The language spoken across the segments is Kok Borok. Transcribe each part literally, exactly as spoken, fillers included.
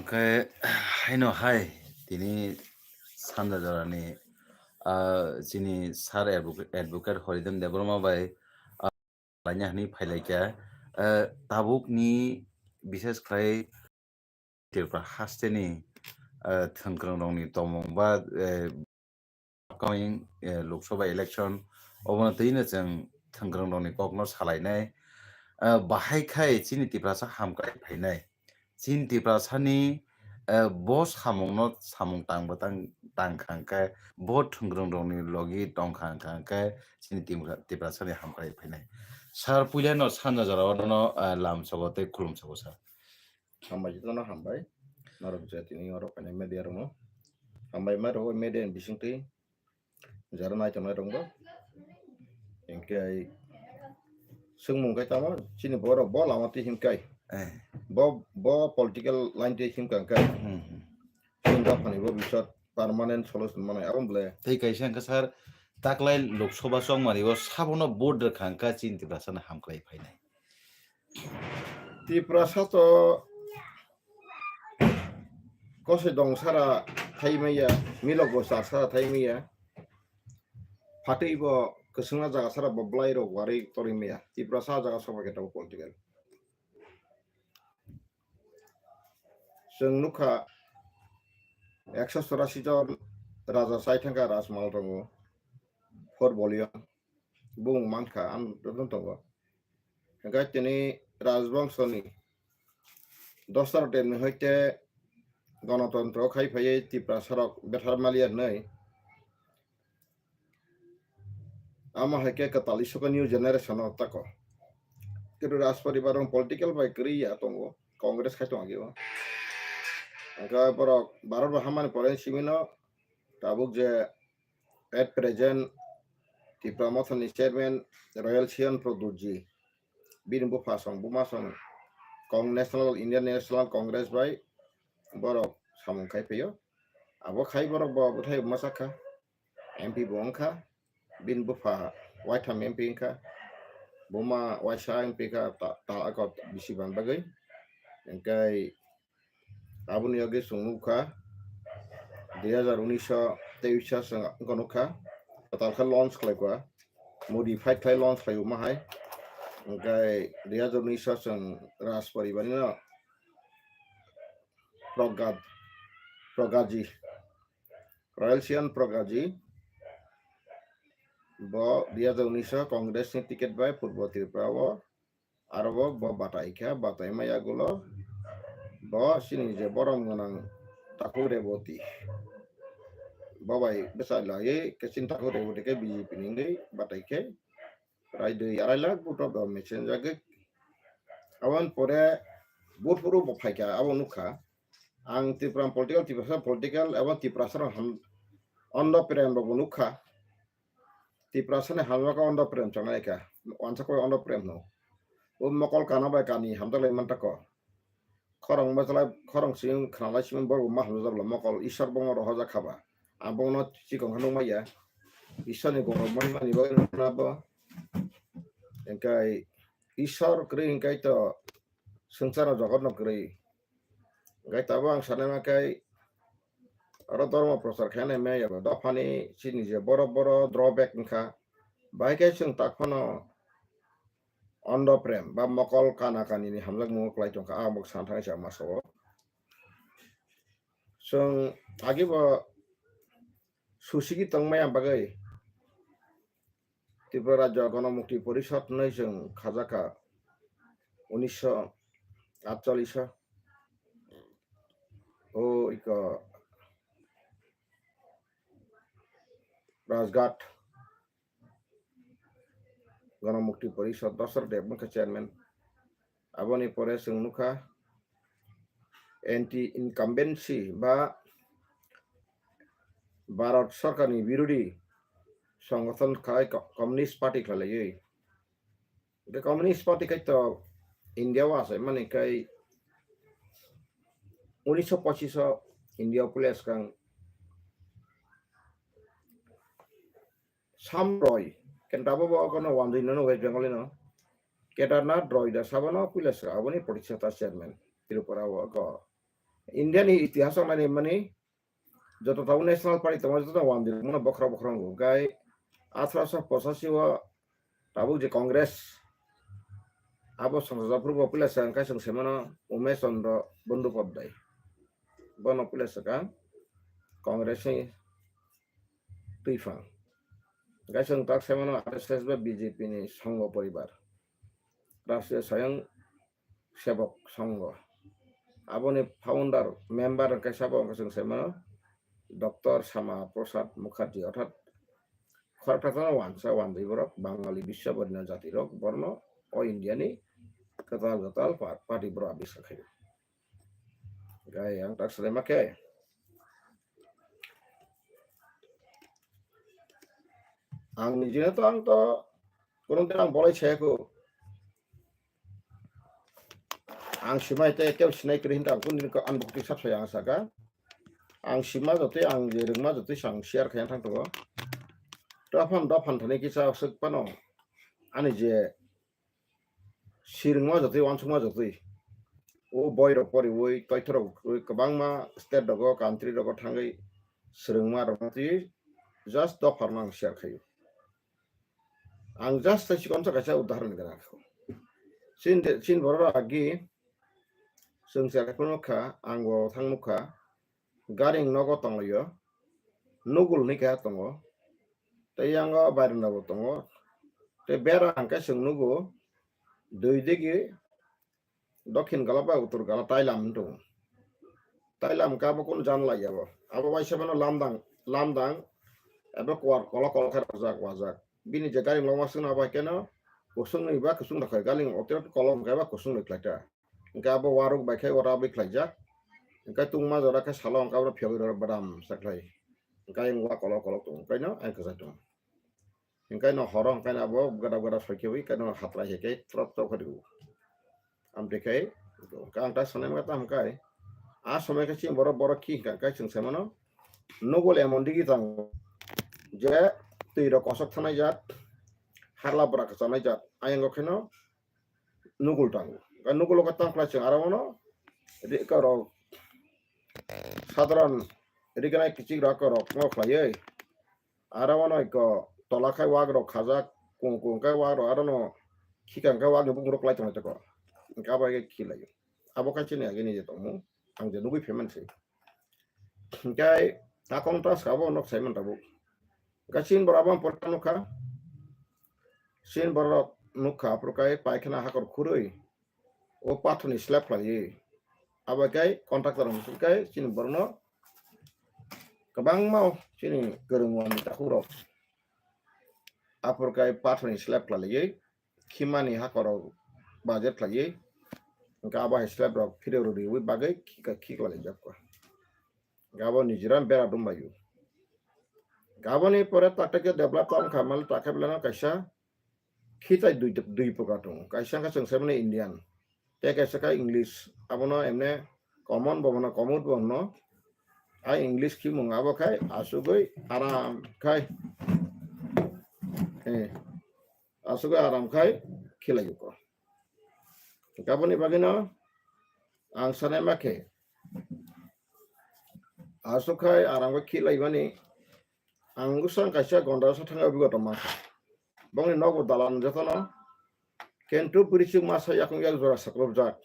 Khe haino hai tini sanja jorani, ah, chini sir advocate, advocate Horidhan Debbarma bai, ah, laina hwnwi phailaikha. Ah, tabukni bishes khlai Tripura hasteni, ah, thwngkwrwngrokni tongmung ba, eh, upcoming, eh, Lok Sabha election, obono twino chwng thwngkwrwngrokni kokno salainai. Ah, bahai khai chini Tiprasa hamkrai phainai. Chini Tiprasani, eh, bo samungno samung tangbo tang, tangkha hwnkhe, bo thwngkwrwngrokni logi tongkha hwnkhe chini Tipra-, Tiprasani hamkrai phainai. Sir, puilano sanja jorao nono, eh, lamsogo tei khulumsogo, sir. Hambai jotono hambai. Norok je tini oro phainai media rokno. Hambai ma rwo media ni bisingtwi. Jara nai tongnai rokbo. Hinkhe ai swngmung khe tamo chini borok bo lama twi himkai. Eh. Bo, bo political line twi himka hwnkhe. Hmm, hmm. Chini dophani bo bisat permanent solution manai abo bole. Tei kaisa hwnkhe sir, taklai Lok Sabha chongmani o sabono vote rwkha hwnkhe chini Tiprasano hamkrai phainai. Tiprasa to kosoi dong sara thai maya, milok bo char sara thai maya. Phatwi bo kwchwngna jaga sara bo bwlai rok warwi torwi maya. Tiprasa jaga soba khe tabuk political. Chwng nukha ekso chorasi jon raja chai thangkha Rajmal tongo. Four volume. Bung mankha, ang jotono tongo. Hwnkhe tini Rajbongshoni Dosaro Debni hoite Ganatantro khai phaiwi Tiprasarok bethar maliya hwnwi amo hai khe kwtal isukha new generation o tako. Kitu Rajparibar rok political bai kwrwi ya tongo, Congress khai tongo agio. Hwnkhe borok Bharat bo hamani pore simino tabuk je at present Tipra Mothani chairman Royal Sian Produtji, bini bupha song, buma song, Cong-, National, Indian National Congress bai borok samung khai phaio. Abo khai borok bo bwthai masa kha, M P bo wngkha, bini bupha waitham M P wngkha, buma waisa M P kha, ta, ta, ako bisi ban bagwi. Hwnkhe aboni yagwi chwng nukha, dui hazar unis o, teis o chwng wngkha nukha, kwtal khe launch khlaikha, modified khlai launch khlai uma hai. Hwnkhe dui hazar unis o chwng Rajparibar no Pragad, Pragaji, Royal Sian Pragaji, bo dui hazar unis o Congress ni ticket bai Purbo Tripura o aro bo, bo batai kha, batai maya gulo bo chini je borom gwnang Taku Reboti. Bo bai bwsa laiwi khe chini Taku Reboti khe B J P ni wngwi batai khe prai dui arai lakh vote rok bo mechenjagwi. Aboni pore vote phuru bo phaikha, abo nukha. Ang Tripura political, Tiprasa political, abo Tiprasa rok ham, ondo prem rok bo nukha. Tiprasani hamjak o ondo prem chongnai kha, wansa koi ondo prem no. O mokol kana bai kani hamjak lai mantako. Khorang bachalai, khorang simi khnalai simi borok ma hamjak la mokol Ishwar bongno rohorjak kha ba. Ang bongno chikon khe nukmaya. Ishwarni gorok manmani bagwi nukna bo. Hwnkhe Ishwar kwrwi hwnkhe to swngcharo jogotno kwrwi. Hwnkhe tabuk ang sanai ma khe oro dhormo prochar khainai maya ba dophani chini je borok boro drawback wngkha. Bahai khe chwng tak phano ondo prem ba mokol kana kani ni hamjak mungo kwlai tongkha, ang bo sana thangwi sa masa o. Chwng agi bo susigi tongmaya bagwi Tripura Rajya Ganamukti Porishad hwnwi chwng khajakha unisho atchallish o. O iko Rajghat Ganamukti Porishad Dasar Deb wngkha chairman. Aboni pore chwng nukha anti incumbency ba Bharat Sarkarni birodi songothon khai co-, Communist Party khlaiwi. Hwnkhe Communist Party khai to India o achaimani khai unisho pochis o India o puila swkang Sam Roy, kenta bo bo kono wanjui no West Bengal no. Kedarnath Roy da sabono puila swkang aboni Pratistha chairman Tripura o ko India ni itihas o naini mani joto tabuk National Party tongo, joto wandi mano bokhorok bokhorok wngkha. Athroso pochashi o tabuk je Congress, abo songsa japhuru bo puila sa wngkha, chwng se mano Umesh Chandra Bandopadhyay. Bono puila swkang Congress ni twiphang. Hwnkhe chwng tak se mano R S S ba B J P ni songho poribar. Rashtriya Swayam Sevak Sangha. Aboni founder, member hwnkhe sabo hwnkhe chwng se mano Doctor Syama Prasad Mukherjee, orthat khorokthakno wansa wandwi borok Bangali biswa borino jatirok borno o India ni kwtal kwtal pa-, party borok abiskar khaio. Gai ang tak sale make. Ang nijino to ang to kono din ang bolai saya ko. Ang simai te teo sinai kiri hinta ang kun din ko ang bukti sab saya ang saka. Ang sima jotoi ang je rengma jotoi sang share kaya thang to. Dophan dophan thani kisa sik pano. Ani je sirwngma jotwi, uansukma jotwi. O boirok poriwi, toithorok kwbangma state rogo, country rogo thangwi swrwngma rokno twi just dopharno ang share khaio. Ang just tai chikonsa kaisa udahoron gana kho. Chin de, chin borok agi chwng cheraikhe nukha, ang bo thang nukha, garing nogo tonglaio, nugul ni keha tongo, tei yango barenda bo tongo, tei bera hwnkhe chwng nugo, dui digi dokhin gala bai uttor gala tailam wng tongo. Tailam hwnkhe abo kunu jan lai abo. Abo bai se mano lamdang, lamdang, abo kuar kolok kolok khe rojak wajak. Bini je garing longma swngno abo hai kheno kusung ni ba kusung rok hai garing otro kolok hwnkhe ba kusung ni khlai ta. Hwnkhe abo waruk bai khe ora bai khlaijak. Hwnkhe tungma jora khe salo hwnkhe abo phiyogwi rw badam sa khlai. Hwnkhe ayang wa kolok kolok tongo, hwnkhe no ayang kwchai tongo. Hwnkhe no horo hwnkhe no abo gadap gadap soi khe ui, hwnkhe no hatrai hai khe trop trop khe rw. Amtwi khe hwnkhe ang ta sanai ma tamo khe a somoi khe chini borok borok khi hwnkha khe chwng sai mano nugul emon digi tongo je twi rok kosok thanai jat, harla bwra kwchanai jat, ayang o khe no nugul tango. Nugul o khe tang khlai chwng aro ono ri-, korok sadharan rignai kichik rok korok no khlaiwi aro ono iko tola khai wak rok khajak, kung kung khai wak rok aro no khikang khai wak ni bukung rok klai tongmani toko. Hwnkhe abo hai khe khilaio. Abo khe chini age nije tongmung, ang je nugui phaimani se. Hwnkhe akon ta sabo nok saiman tabuk. Hwnkhe chini borok abo porta nukha. Chini borok nukha aphuru khe paikhana hakor khurui o pathorni slab khlaiwi. Abo khe contractor hwnkhe chini borokno kwbangma chini kwrwng wani takhuk rok aphuru khe pathorni slab khlaiwi. Khimani hakorok budget khlaiwi, hwnkhe abo hai slab rok phirwi rwrwi bagwi khika-, khiklailaijak kha. Hwnkhe abo Mizoram bera dumlaio. Hwnkhe aboni pore takte khe develop tong kha, mane takhe belai no kaisa khitai dui, dui proka tongo. Kaisa wngkha chwng sai mano Indian, tei kaisa khe English. Abono emne common bo hwno, common bo hwno. A English khimung abo khai asugwi aram khai. Eh. Asugwi aram khai khilaio ko. Aboni bagwino ang sanai ma khe aswk khai aram khai khilaimani ang bwswk kaisa gonda sa thangwi bigoto mankha. Bongni nogo dalan jotono kintu bwrwi chuk masa yakung yak jora sakrupjak.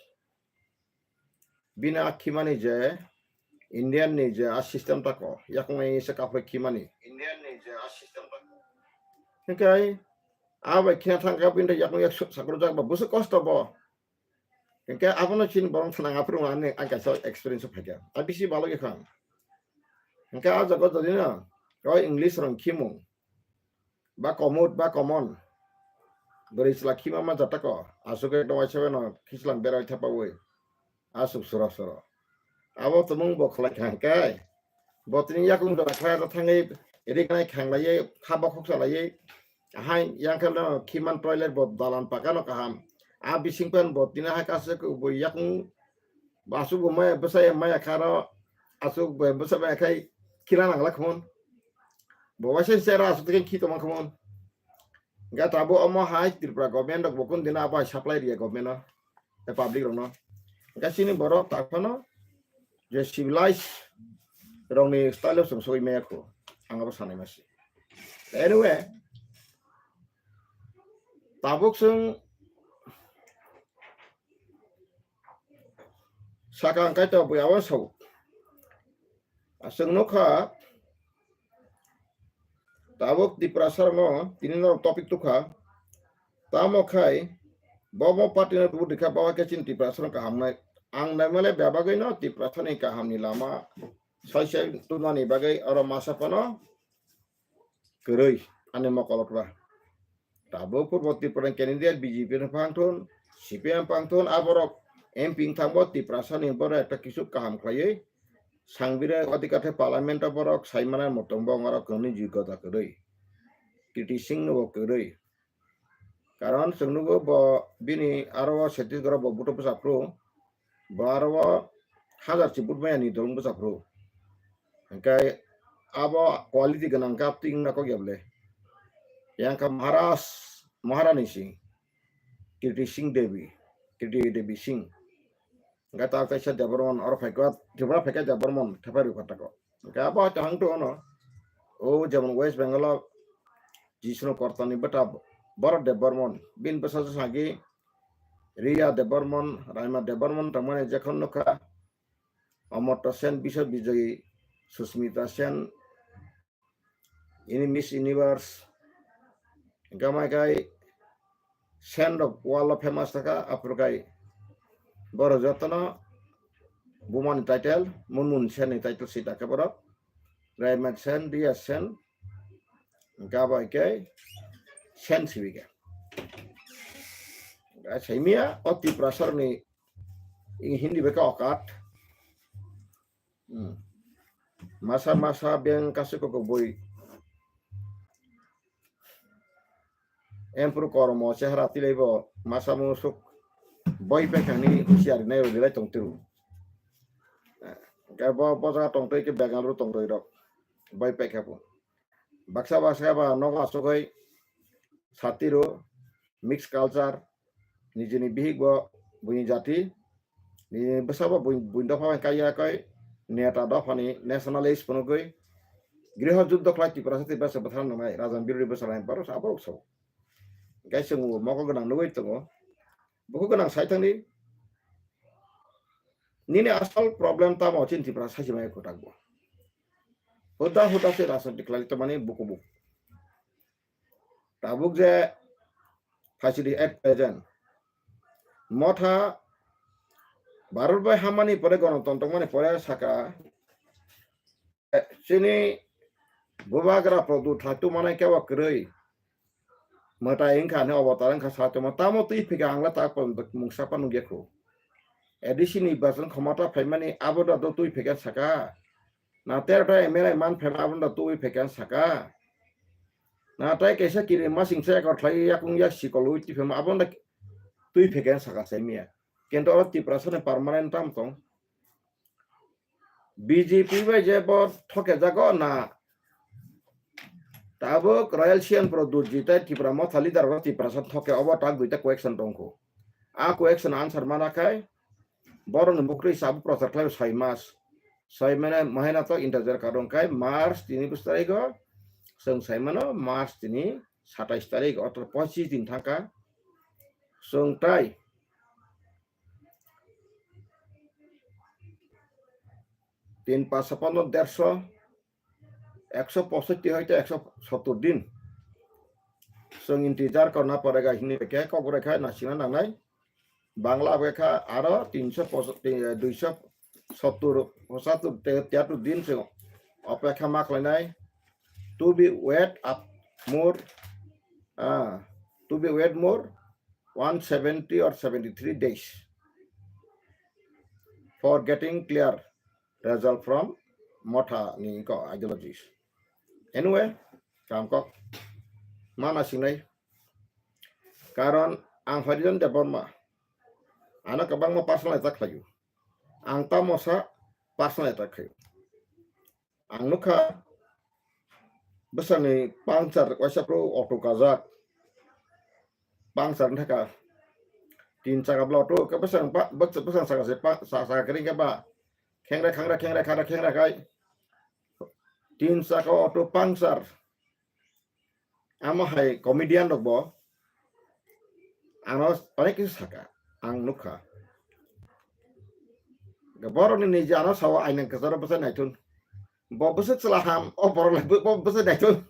Bini a khimani je Indian ni je a system tako, yakung ai se kaphoi khimani. Indian ni je a system tako. Hingke a bai khina thangka bini yakung yak sakrujak ba busu kosto bo. Hingke abono chini borong thana ngaphuru ani ang kaisa experience phaikha. A bisi balo yakhang. Hingke a jaga jodi na, o English rong khimung. Ba komut ba common. Bwrwi chwla khima ma jatako. Aswk ekdom waisa bai no khichlang berai thapa wi. Aswk soro soro. Abo tumung bo khlai kha hwnkhe. Bo tini yakung jora khlai ro thangwi ri khnai khanglaiwi kha bokhok salaiwi. Hai yang khe no khiman toilet bo dalan paka no kaham. A bising pen bo tini hai kaisa bo yakung Bo aswk bo maya bwsai maya kha ro, aswk bo bwsai maya khai khila nang la khun. Bo waisa se ra aswk tei khi tongma khun. Ga tabuk omo hai Tripura government rok bo kun dina abo hai supply riya government no, tei public rok no. Ga chini borok ta phano je civilized rokni style o chwng sogwi maya kho, ang abo sanai masi. Anyway, tabuk chwng sakang kaito bui abo sao. Chwng nukha, tabuk Tiprasa rokno tini norok topic tukha. Tamo khai, bo bo party no tubur dikha, bo khe chini Tiprasa rok kaham nai. Ang naimale bebagwi no Tiprasa ni kaham ni lama sai sai tunani bagwi oro masa phano kwrwi ani mokolokra. Tabuk purbo Tripura ni candidate B J P ni phangthun, C P M phangthun, aborok M P wng thangbo Tiprasa ni borok ekta kisu kaham khlaiwi sangbira adhikar the parliament o borok sai manai motong bo oro kwrwngni jogota kwrwi. Kriti Singh no bo kwrwi. Karon chwng nugo bo bini aro o Chhattisgarh o bo buto bwsa phru. Bo aro o hajar chi but maya ni dol bwsa phru. Hingkai abo quality gwnang kap ting na kok yable. Yang kha Maharaj, Maharani Singh, Kriti Singh Devi, Kriti Devi Singh. Hingkai ta kaisa Debbarman, oro phaikha, Tripura phaikha Debbarman, thepai rwkha tako. Hingkai abo hangto ono, o jemon West Bengal o Jishnu Kortani bwta Bharat Debbarman, bin bwsa sagi Riya Debbarman, Raima Debbarman, tangmani jekhon nukha, Amartya Sen, Biswa Bijoyi, Susmita Sen, ini Miss Universe, hingka mai kai Sen rok world o famous taka, aphuru kai borok jotono bumani title, Munmun Sen ni title si taka borok, Raima Sen, Riya Sen, hingka bai kai Sen sibi ka. Saimia o Tiprasa ni Hindi bai ka okat. Hmm. Masa masa beng kasiko ko boi. Empuru koromo chehra tilai bo masa musuk boi pekhani husiari nai rodi lai tong tiru. Ke bo boja tong tei ke began ru tong roi rok. Boi pekha bo. Baksa baksa ba nogo asugoi satiru mix culture nijini bihik bo buini jati ni bwsa bo buin dopha bai kaiya kai neta dopha ni nationalist phunugwi griho juddho khlai Tiprasa Tiprasa bwthar nangnai rajan birodi bwsa lai borok sa borok sao. Gai chwng mokol gwnang nugwi tongo. Bukhuk gwnang sai thangdi. Nini asol problem tamo chini Tiprasa sai se mai kwtak bo. Huda huda se rajniti khlai tongmani buku buk. Tabuk je phaisidi at present. Motha Bharat bai hamani pore, gonotontro mani pore saka, eh, chini bubagra produ thatu manai kebo kwrwi. Mwtai wngkha hwnwi obotar wngkha satuma. Tamo twi phika ang le ta mungsa pa nukya khu. A D C ni bachon khomota phaimani abo da do twi phika saka. Na tero ta M L A man phaima abo da twi phika saka. Na tai kaisa kiri masing se ekor khlai yakung yak sikol wi twi phaima abo da twi phika saka saimia. Kento oro Tiprasa ni permanent tam tong. B J P bai je bo thoke jago na tabuk Royal Sian Pro Durji tai Tipra Motha leader bo Tiprasa thoke obo tak duita question tongkho. A question answer mana khai borok ni bukri sabu prochar khlai soi mas. Soi mane mahina to integer kadong khai March tini bus tarigo song sai mano March tini satais tarik otro pochis din thangka song tai tin paso pono derso, ekso posotti hoite ekso sottor din. Song intizar korna porega hini ke kok bore khai nasina nangnai. Bangla apekha aro tinso duiso sottor posatur tiyatur din se opekha ma khlainai. To be wait up more, ah, to be wait more one seventy or seventy three days for getting clear result from Motha ni ko ideologies. Anyway, kam kok mana sinai. Karon ang Harijan Debbarma, ano kwbangma personal attack khlaio. Ang tamo sa personal attack khlaio. Ang nukha bwsani puncture waisa pro auto kajak. Puncture wngkha tin chaka bla auto khe bwsang bwsang saka se saka kering khe ba Khengra khangra khengra khangra khengra khai tin chaka auto puncture. Amo hai comedian rok bo ano onek kisu saka, ang nukha. Borok ni niji ano sawa ainang kwcharo bwsai naithun. Bo bwsai chwla ham, o borok lai bo bwsai naithun.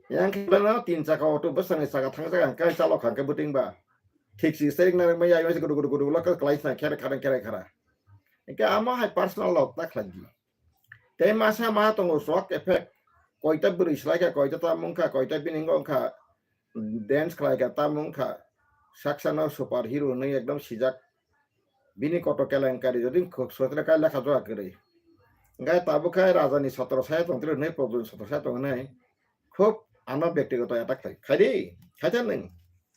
Yang khe no tin chaka auto bwsai ni saka thang jaga hwnkhe chalo kha hwnkhe bwtwing ba. Thik si sering na mai ai gudu gudu gudu lo kwlai sa khere khara khere khara. Hwnkhe amo hai personal log ta khlai di. Tei masa ma tongo shock effect. Koita bwrwi swlai kha, koita ta mung kha, koita bini wngkha dance khlai kha, ta mung kha. Saksa no super hero hwnwi ekdom sijak. Bini koto kelenkari jodi khuk sotre kai lekha jora kwrwi. Hwnkhe tabuk khai raja ni sotro saya tong twi hwnwi, problem sotro saya tong hwnwi. Khub ano bektigoto attack khai. Khai di, khai tha nwng.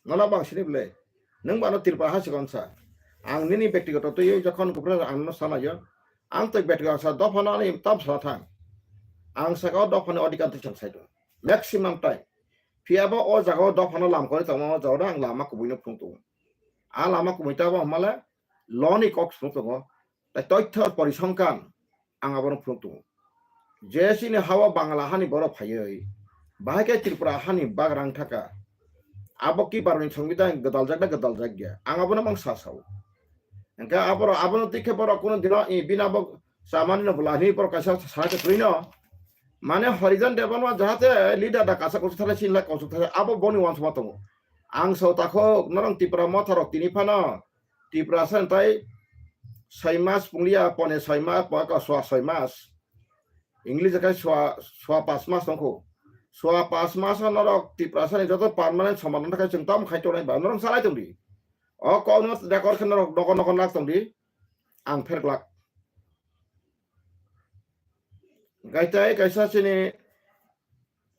Nono bang sini bwle. Nwng bano Tripura ha sikon sa. Ang nini bektigoto twi jokhon kupra ang no sanayo. Ang twi bektigoto sa dophano ani tam sana thang. Ang saka o dophani odikar twi chang saido. Maximum time. Phiya bo o jaga o dophano lam kori tongma o jaga o ang lama kubui no phung tongo. A lama kubui ta bo hamale loni kok sung tongo. Tai toitho porisongkan ang abono phunuk tongo. Je chini hao Bangla hani borok phaiwi, bahai khe Tripura hani bagrang thaka. Abo ki baroni songbidan gwdaljak na gwdaljak ya? Ang abono mang sa sao. Hwnkhe aboro, abono tikhe borok kuno dino i bini abo chamani no bwla hwnwi borok kaisa sana kwtwino. Mane Horijan Debbarma jahate leader da kasa kochuk thale sinla kochuk thale abo boni wansukma tongo. Ang sao takhok norok Tripura motha rok tini phano Tiprasa tai soi mas pungliya pone soi mas, paka swa soi mas. English kai swa, swa pas mas tongkho. Swa pas mas o norok Tiprasa ni joto permanent somadhan khai chwng tam khai tongnai ba norok salai tongdi. O kok no record khe norok nokon nokon lak tongdi. Ang pher glak. Gaitai kaisa chini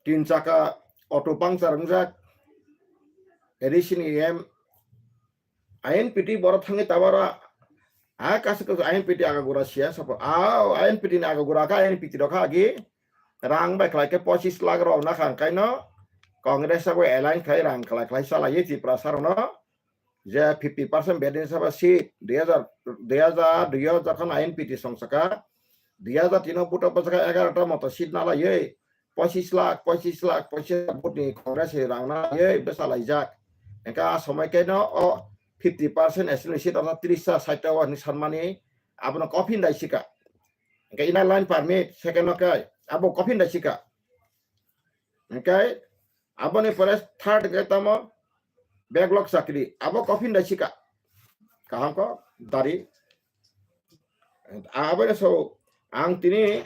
tin chaka auto puncture wngjak. Eri chini em I N P T borok thangwi tabara, a kaisa kaisa I N P T agagura siya sabo. A I N P T ni agagura kha I N P T rok kha agi rang bai khlai khe pochis lakh rok na kha, hwnkhe no Congress sabo alliance khai rang khlai khlai salai Tiprasa rok no je fifty percent bedin sabo seat dui hajar, dui hajar dui o jokhon I N P T song saka dui hajar tin o buto bwsaka egarota moto seat na laiwi pochis lakh, pochis lakh, pochis lakh vote ni Congress ni rang na ye bwsa laijak. Engka a somoi khe no o fifty percent assembly seat ortho tris ta sait ta o hinwi sanmani abono coffin dai sika. Engka inner line permit second o khe abo coffin dai sika. Engka aboni pore third khe tamo backlog chakri abo coffin dai sika. Kaham ko dari. Aboni so ang tini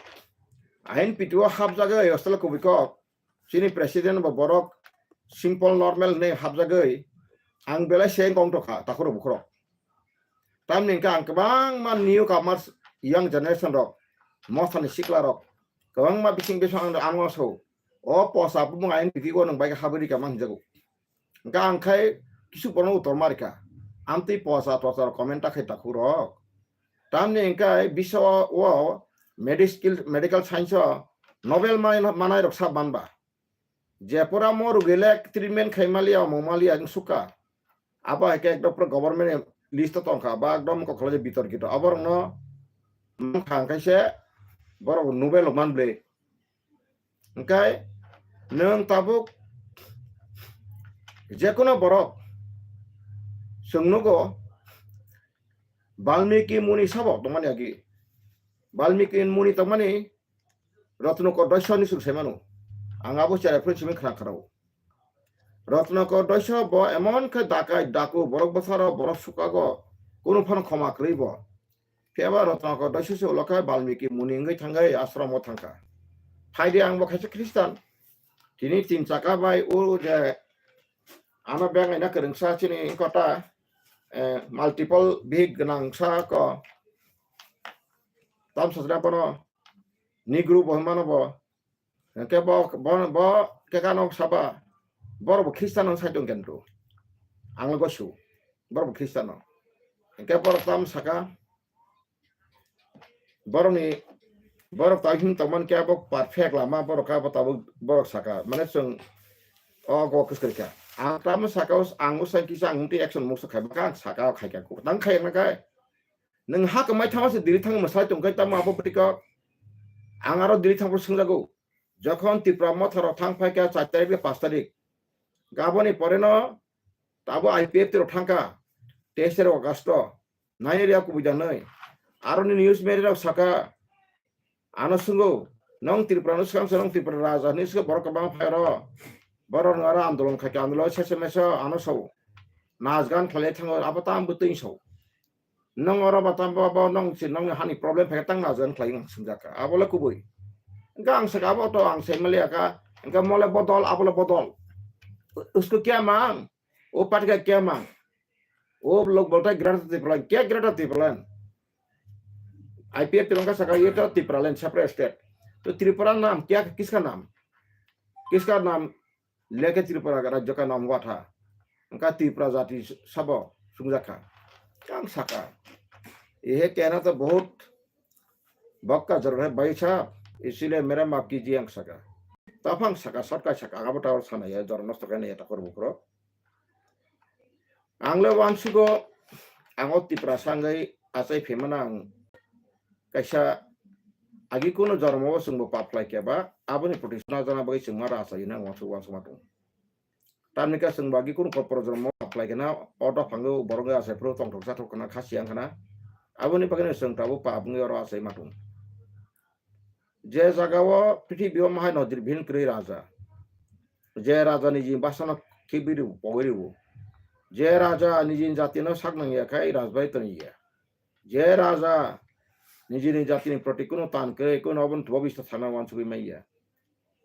I N P T o hapjagwi hostel kubui kok chini president bo borok simple normal hinwi hapjagwi ang belai se wng tongkha takhurok bukhurok. Tamni hwnkhe ang kwbangma new comers young generation rok mothani sikla rok kwbangma bising bising ang ano so o posa bumung I N P T o nwng bai habwi rika mang hinjago. Hwnkhe ang khai kisu bono utor ma rikha. Amtwi posa tosa rok comment ta khai takhuk rok. Tamni hwnkhe bisa o, o medical, medical science o Nobel manai, manai rok sa ban ba. Je pura mo rugile treatment khai maliya, omo maliya wng sukha. Abo hai khe ekdom pura government list o tongkha, ba ekdom kokolo je bitorkito. Aborokno mankha hwnkhe se borok Nobel rok man bwle. Hwnkhe nwng tabuk jekono borok chwng nugo Balmiki Muni sabo tongmani agi. Balmiki Muni tongmani Ratnakor Doisoni chwng sai mano. Ang abo cherai phone simi khna kharao. Ratnakor Doiso bo emon khe dakai daku borok bwsaro borok sukago kunu phano khoma kwrwi bo. Phiya ba Ratnakor Doiso se ulo khe Balmiki Muni wngwi thangwi ashram o thangkha. Phaidi ang bo khaisa Khristan. Tini tin chaka bai o je ano beng aina kwrwngsa chini kota, eh, multiple bihik gwnangsa ko tam sajra bono Negro bo hwnmano bo. Hwnkhe bo, bo, bo khe kano saba, borok bo Khristan wng sai tong khe nw. Ang le gosu, borok bo Khristan no. Hwnkhe borok tam saka, borokni, borok tai hwn tongmani khe abo perfect lama, borok abo tabuk borok saka, mane chwng o go kwswk kha. Ang tamo saka, ang usai kisa ang twi action muksa khai, bwkha ang saka o khai kha, tang khai ang na khai. Nwng ha kwmai thangma se Delhi thang mwsai tong khe tamo abo bwtwi kok. Ang aro Delhi thang phuru swngjago. Jokhon Tipra Motha rok thang phai kha char tarik bai panch tarik. Gaboni pore no tabo I P F T rok thang kha. Teis tarik August o. Nai ria kubui da nai. Aro ni news media rok saka. Ano swnggo, "Nong Tripura no swkang se, nong Tripura raja hinwi se borok kwbang phai oro. Borok no aro andolon khai khe andolon sese meso ano sao. Nas gan khlai thango abo tam bwtwi sao. Nong oro ba tam bo, bo nong si nong hani problem phai tang nas gan khlai nang swngjak kha. Abo le kubui." Hwnkhe ang saka abo to ang sai mali aka. Hwnkhe mole bodol, abo le bodol. Usko kya mang? O party ka kya mang? O log bolta Greater Tipraland. Kya Greater Tipraland? I P F T rok saka ye to Tipraland separate state. To Tripura naam kya, kiska naam? Kiska naam leke Tripura ka rajya ka naam hua tha? Hwnkha Tripura jati sabo sungjakha. Kang saka. Ye kehna to bahut bakka zarurat hai bhai sahab. Isliye mera maaf kijiye ang saka. Taphang saka, shortcut saka, abo tawar sana ya, jor nosto kene ya takor bukro. Ang le uansugo, ang o Tiprasa wngwi achai phaimano ang kaisa agi kunu jormo o chwngbo pap khlai khe ba, aboni protection jana bagwi chwng ma rasa ina uansugo uansukma tongo. Tamni khe chwngbo agi kunu kok porojormo pap khlai khe na, o dopha wngwi borok wngwi achai phuru tongthok chathok khna khasi yang khna, aboni bagwino chwng tabuk pap wngwi oro achai ma tongo. Je jagao prithibi o mahai nojir bihin kwrwi raja. Je raja niji basano khibi ribo, pogwi ribo. Je raja niji jatino sak nangya khai rajbai toniya. Je raja nijini jatini proti kuno tan kwrwi, kuno obo bobista thana uansugwi manya.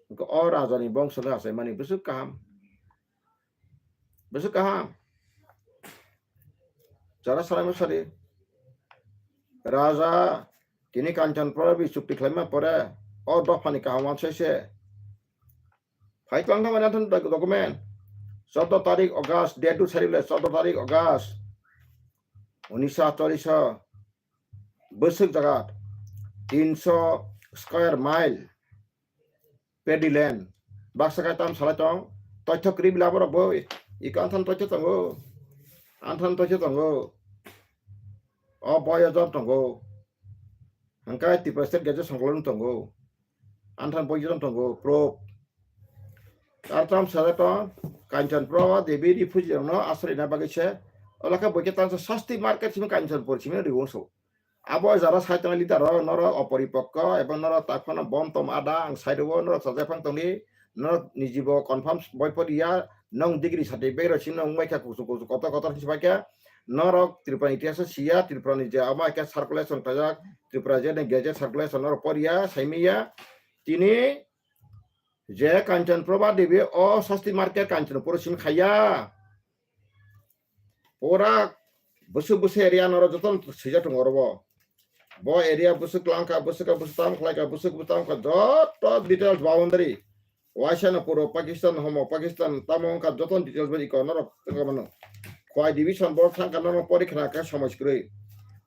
Hwnkhe o rajani bongso khe achaimani bwswk kaham. Bwswk kaham. Jara salaima sari. Raja tini Kanchanpura bi chukti khlaima pore o dophani kaham uansai se. Phai tlang thangmani anthani document. Chordo tarik August, date du sari le chordo tarik August. Unisho astorisho. Bwswk jaga tinsho square mile. Paddy land. Baksa kai tam salai tong. Toitho kwrwi bila borok bo. Iko anthan toitho tongo. Anthan toitho tongo. O boyo jor tongo. Hwnkhe Tripura State Gazette songkolong tongo. Anthan boyo jor tongo. Proof. Ar tam salai tong. Kanchan Prabha Devi refugee rokno asroi na bagwi se. Olakha boike tansa sasti market simi Kanchanpur simi riwong so. Abo jara sai tongni leader rok norok oporipokko eba norok takhwno bom tom ada ang sai rwo norok chajaphang tongdi norok nijibo confirm boipor ya nong degree certificate rok sino wngbai kha kuchuk kuchuk kotor kotor hinwi bai kha norok Tripura ni itihas siya Tripura ni je ama khe circulation khlajak Tripura je ni gazette circulation norok por ya saimanya tini je Kanchan Prabha Devi o sasti market Kanchanpur simi khaiya. Pura bwswk bwswk area norok jotono swijak tongo oro bo. Bo area bwswk langkha, bwswk bwswk tam khlaikha, bwswk bwswk tam kha, joto details boundary. Waisa no puro Pakistan, homo Pakistan, tamo wngkha jotono details bai iko norok tongkha mano. Khwai division bo thangkha norok pori khna khe somoi kwrwi.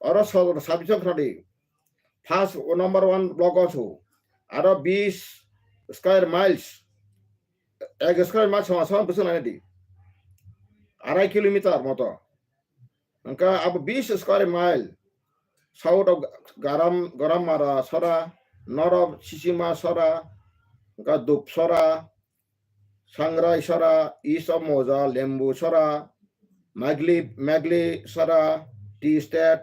Oro sodor sub division khna di. First number one block o su. Aro bis square miles. Ek square mile sama sama bwswk nai di. Arai kilometer moto. Hwnkha abo bis square mile. South of Garam, Garam Mara sora, north of Sisima sora, hwnkha Dup sora, Sangrai sora, east of Moja, Lembu sora, Magli, Magli sora, Tea Estate,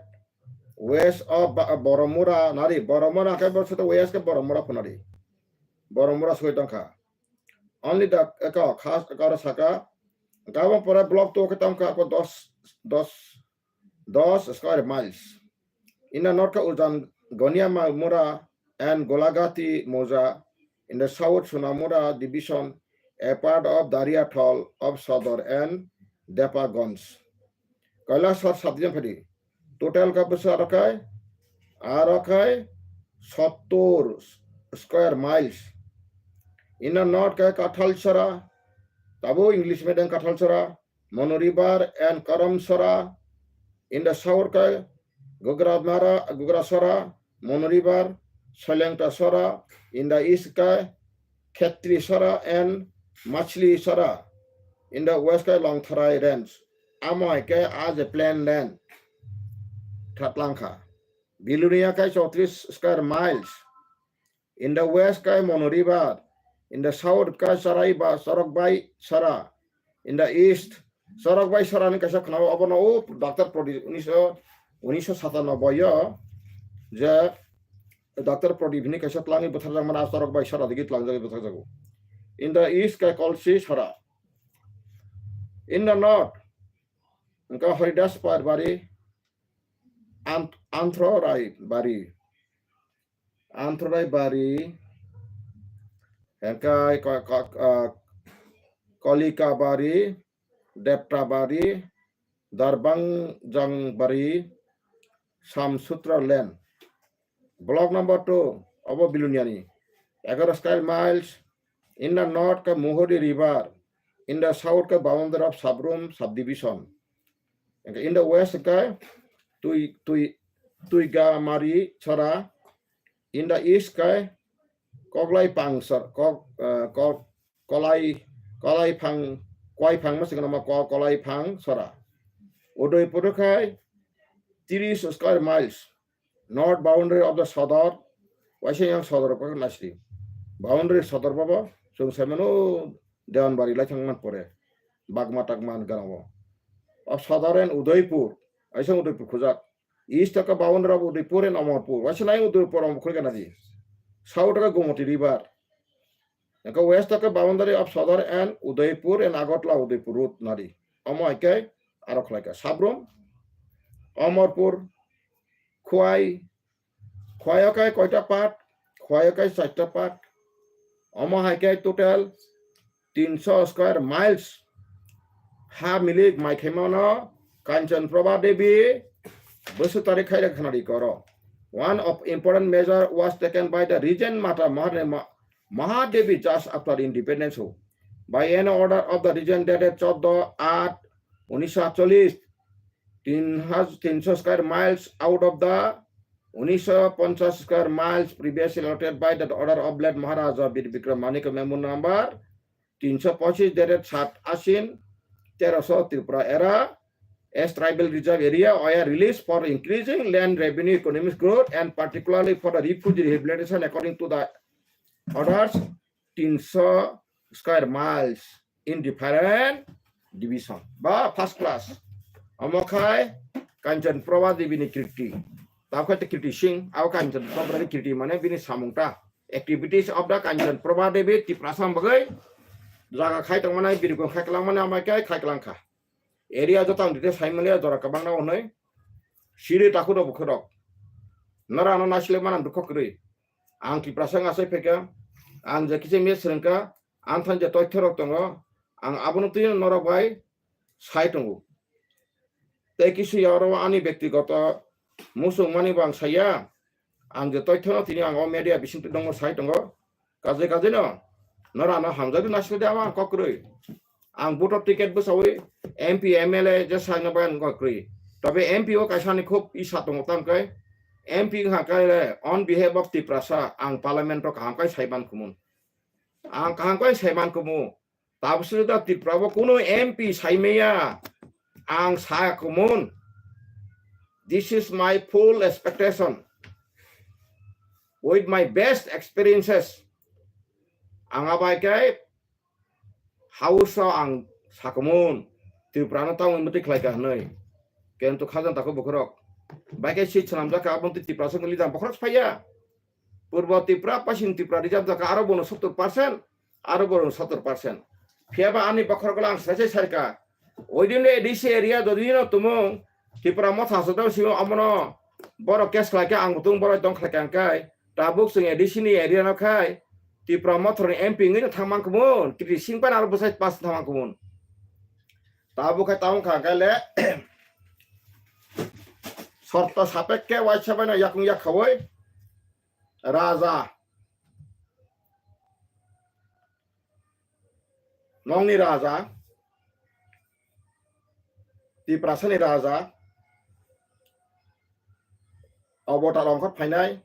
west of Ba-, Boromura, nari, Boromura khe bo sota west khe Boromura phunari. Boromura soi tongkha. Only the, eko, khas, eko aro saka. Gabon pore block two khe tongkha, ako dos, dos, dos square miles. In the north khe Ujan Goniama Mura and Golagati Moja. In the south Sunamura division, a part of Dariathol of Sodor and Depagonj. Kailasor subdivision phadi. Total kha bwswk aro khai, aro khai sottor square miles. In the north khe Kathalsora, tabo English medium Kathalsora, Monoribar and Karamsora. In the south khe Gugramara, Gugrasora, Monoribar, Soilengtasora. In the east khe Khetrisora and Machlisora. In the west khe Longtharai range. Amo hai khe as a plain land. thratlangkha. Bilonia kai chowtris square miles. In the west kai Monu River. In the south kai Sarai ba Sorok bai Sara. In the east Sorok bai Sara ni kaisa khwnao, obono o Doctor Prodip unisho, unisho satanoboi o je Doctor Prodip hini kaisa tlangwi butharjakmani a Sorok bai Sara digi tlangjagwi butharjago. In the east kai Kolsi Sara. In the north, hwnkha Haridas Parbari, Ant-, Anthro Rai Bari, Anthro Rai Bari, hwnkha ko-, ko-, ah, Kolika Bari, Depta Bari, Darbang Jang Bari, Samsutra Land. Block number two, obo Biloniani, egaro square miles, in the north ke Muhuri River, in the south ke boundary of Sabrum subdivision, in the west ke Tui, Tui, Tuigamari Chara, in the east ke Koglai Pangsar, Kok, eh, Kok, Kolai, Kolai Phang, Kwai Phang masing nama Ko-, Kolai Phang Sora. Udaipur khai tiris square miles, north boundary of the Sodor, waisa yang Sodor ko nasri. Boundary Sodor babo, sung semano Dewanbari lai thang man pore. Bagma Tagma ni garang o. Of Sodor and Udaipur, waisa Udaipur khujak. East taka boundary of Udaipur and Amarpur. Waisa nai Udaipur Amarpur khoi kana di. South taka Gomoti River. Eka west taka boundary of Sodor and Udaipur and Agartala Udaipur road nadi. Omo hai khe aro khlai kha. Sabrum, Amarpur, Khwai, Khwai o kai koita part, Khwai o kai chaita part. Omo hai khe total tinso square miles ha milik mai khaimano Kanchan Prabha Devi bwswk tarik khairok khanadi koro. One of important measure was taken by the Regent Mata Mahane-, Ma-, Mahadevi just after independence ho. By an order of the Regent dated chaudo aat unisho atchollish, tin haz-, tinso square miles out of the unisho ponchas square miles previously allotted by the order of late Maharaja Bir Bikram Manik Memo number tinso pochish dated sat Ashin terosho Tripura era as tribal reserve area were released for increasing land revenue, economic growth, and particularly for the refugee rehabilitation according to the orders, tinso square miles in different division. Ba first class. Omo khai Kanchan Prabha Devi ni kirti. Tao khai te kirti sing, ao Kanchan Prabha ni kirti mane bini samung ta. Activities of the Kanchan Prabha Devi Tiprasa bagwi jaga khai tongmani, birikon khai kwlangmani, amai khai khai kwlangkha. Area jotang dite saimaliya jora kwbangna hwnwi. Siri takhuro bukhurok. Nora ano naisile mana dukho kwrwi. Ang Tiprasa wng asai phaikha. Ang je kisa miya swrwngkha. Ang thani je toithorok tongo. Ang abono twi norok bai sai tongo. Tei kisu ya oro ani bektigoto muchungmani bo ang saya. Ang je toithono tini ang o media bising tongmo sai tongo. Kajai kajai no, nora no hamjagwi naisle de ama kok kwrwi. Ang voter ticket bwsawi M P, M L A je saino bai ang kok kwrwi. Tobe M P o kaisa ni khub isa tongo tamkai. M P wngkha khe on behalf of Tiprasa ang parliament o kaham kai sai man kumun. Ang kaham kai sai man kumu. Tabuk sida Tripura bo kuno M P saimaya ang sa kumun. This is my full expectation. With my best experiences, ang abai khe house o ang sa kumun. Tripura no tamo mati khlai ka hwnwi. Kento khajan tako bukhurok. Bai khe seat swnamjak kha, aboni Tripura song leader bokhorok phaiya. Purbo Tripura, Pasim Tripura rijak jaka aro bono sottor percent, aro bono sottor percent. Phiya ba ani bokhorok lang sai sai sarka. Oidin le A D C area jodi no tumung Tripura motha sa dong sio amono borok case khlai khe ang butung borok dong khlai kang kai. Tabuk sing A D C ni area no khai Tripura mothor ni M P ngino thangmang kumun, kiti sing pan aro bwsai pass thangmang kumun. Tabuk khai tamo kha kai le sorto sapekke waisa bai no yakung yak khawoi. Raja. Nongni raja. Tiprasani raja. Obo ta longkhor phainai.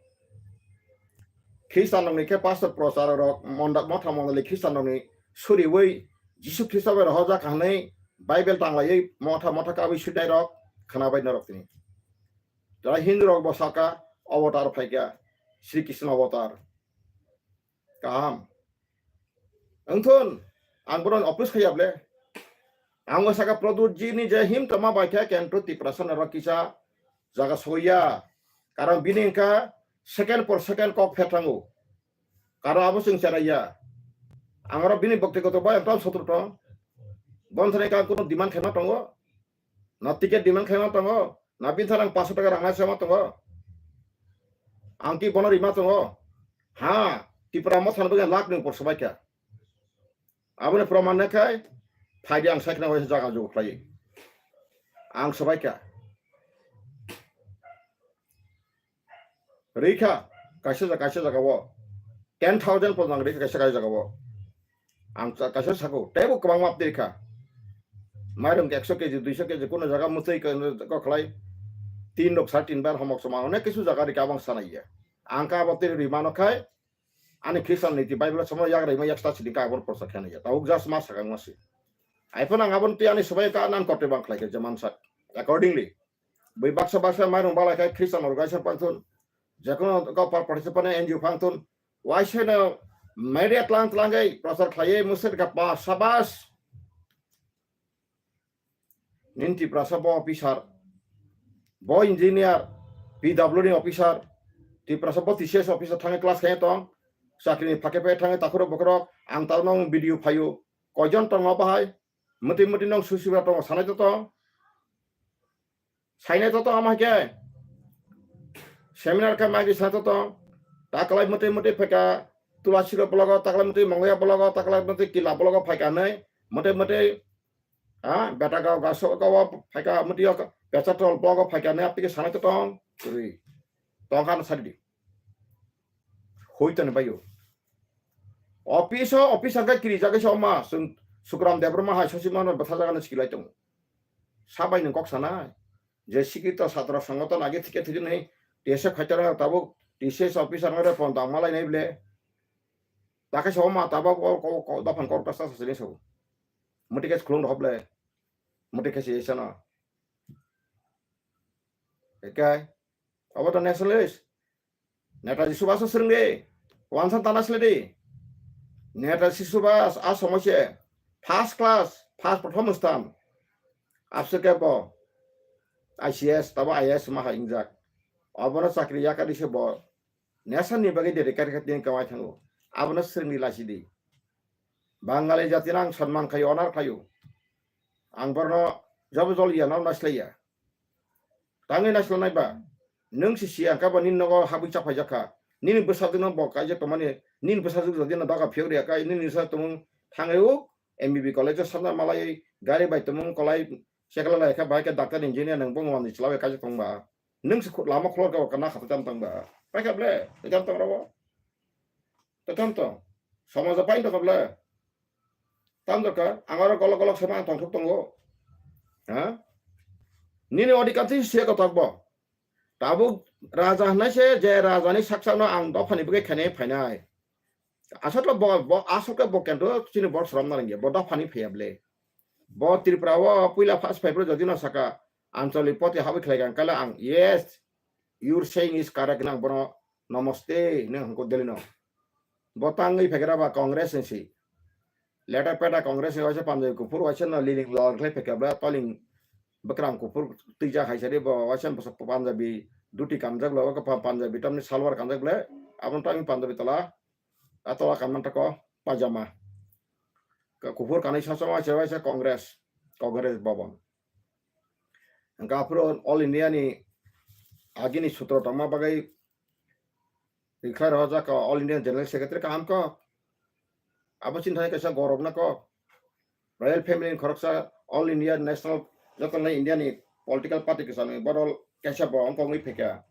Khristan rokni khe pastor prochar rok monda-, motha mondoli Khristan rokni suriwi Jisu Khristo bai rohorjak kha hwnwi Bible tanglaiwi motha motha kabwi suinai rok khwnabai norok tini. Jara Hindu rok bo saka avatar phaikha, Sri Krishna avatar. Kaham. Wngthun, ang bono oppose khaiya ble. Ang o saka Pradyut ji ni je him tongma bai khe kentro Tiprasa norok kisa jaga soya. Karon bini wngkha second por second kok phethango. Karon abo chwng cheraiya. Ang oro bini boktigoto bai ekdom sotro tong. Bon thani ka kono demand khaima tongo. Na ticket demand khaima tongo. Na bini thani ang paanso taka rang nai sama tongo. Ang ki bono rima tongo. Ha, Tipra motha no bagwi lakh ni upor sobai kha. Aboni proman nai khai, phaidi ang sai khna waisa jaga jugo khlai. Ang sobai kha. Rikha, kaisa jaga, kaisa jaga o. Ten thousand pon ang rikha kaisa, kaisa jaga o. Ang sa-, kaisa sako, tebo kwbangma apni rikha. Mairung ekso keji, duiso keji, kono jaga mwtwi ko, ko khlai. Tin rok sar tin bar homok soma, onek kisu jaga rikha abang sanaiya. Ang ka abo tini rimano khai, ani Christian niti Bible somo yak rima yak sta sidi ka abor porsa khana ya. Tawuk just ma sakang ma si. Ai phano ang abon ti ani sobai ka nan kote bang khlai khe jaman sak. Accordingly, bui baksa baksa mairung balai khai Christian organization pangthun, jekono ko par participant N G O pangthun, waiseno media tlang tlang gai prochar khlai musir ka pa sabas. Nin Tiprasa bo officer, bo engineer, P W ni officer, Tiprasa bo T C S officer thangwi class khe tong, chakri ni phake phai thangwi takhurok bokhorok, ang tabukno video phaio, koijon tongo bahai, mwtwi mwtwi nong susiba tongo sanai to tong, sainai to tong ama khe, seminar khe magi sa to tong, taklai mwtwi mwtwi phaika, Tulasi rok blogo, taklai mwtwi Mongya blogo, taklai mwtwi Kila blogo phaika nai, mwtwi mwtwi Ah, beta gao gaso gao phaika mutio pecha tol bogo phaika ne apike sanai to tong. Ri. Tong kan sadi. Hoi to ne bayo. Office o, office angka kiri jaga so ma, sung Sukram Debbarma hai sosi mano bwtha jaga no sikilai tong. Sabai nung kok sanai. Je sikito satra sangoto lagi thike thike nei. T S F khaitara tabuk T C S officer ngare pon dang malai nei ble. Takai so ma tabuk ko, ko, ko, daphan kok ta sa sa sini so. Muti khe khulum rw hop le. Muti khe se sano. Ekai. Abo to nationalist. Netaji Subhash swrwng di. Wansa tana sle di. Netaji Subhash a somo se. First class, first prothom sthan. Abse khe bo I C S, tabo I A S ma ha ingjak. Obono chakri yakari se bo. Nation ni bagwi dedicate khe tini kawai thango. Abono swrwngni lachi di. Bangali jati no ang sonman khaio, honor khaio. Ang borno jobo jol ya, no naslaiya. Tangwi naslanai ba. Nwng si siya kha ba nini nogo habwi chaphai jakha. Nini bwsajwk no bo kaijak tongmani, nini bwsajwk jodi no doga phiyok riya kha, nini sa tongmung thangwi uk M B B college o sanna malai gari bai tongmung kolai chekla lai kha, bai khe doctor engineer nwng bung wani chwla bai kaijak tong ba. Nwng se khu-, lama khulor ka kana khata tam tang ba. Paikha ble, tam tang rabo. To tam tong. Somaja pain to kable. Tam dorkar, angaro golok golok sama tong thuk tongo. Ha? Nini odikar ti se kotok bo. Tabuk raja hwnai se je raja ni saksa no ang dophani bwkhe khainai phainai. Aswk bo, bo, aswk bo kento chini bor srom na rengya, bo dophani phaya ble. Bo Tripura o puila first phai bro jodi no saka, Anchalik poti habwi khlai kha, kala ang, yes, you're saying is correct, nang bono namaste, nang hangko Delhi no. Bo tangwi phaikra ba Congress ni si. Leta peta Congress ni waisa Punjabi kuphur waisa no liling lal khlai phaikra ba toling bwkrang kuphur twijak hai sari bo waisa Punjabi duti kanjak lo, Punjabi tamni salwar kanjak le, abon tangwi Punjabi tola. Atola kanman tako pajama. Ka-, kuphur kanwi sasama se waisa Congress, Congress Bhavan. Hwnkha aphuru All India ni agini sutro tongma bagwi rikhlai rwjak ka All India General Secretary kaham kok. Abo chini thani kaisa gorok na kok. Royal family ni khoroksa All India National, joto nai India ni political party kwchangni borok kaisa bo wngkha wngwi phaikha.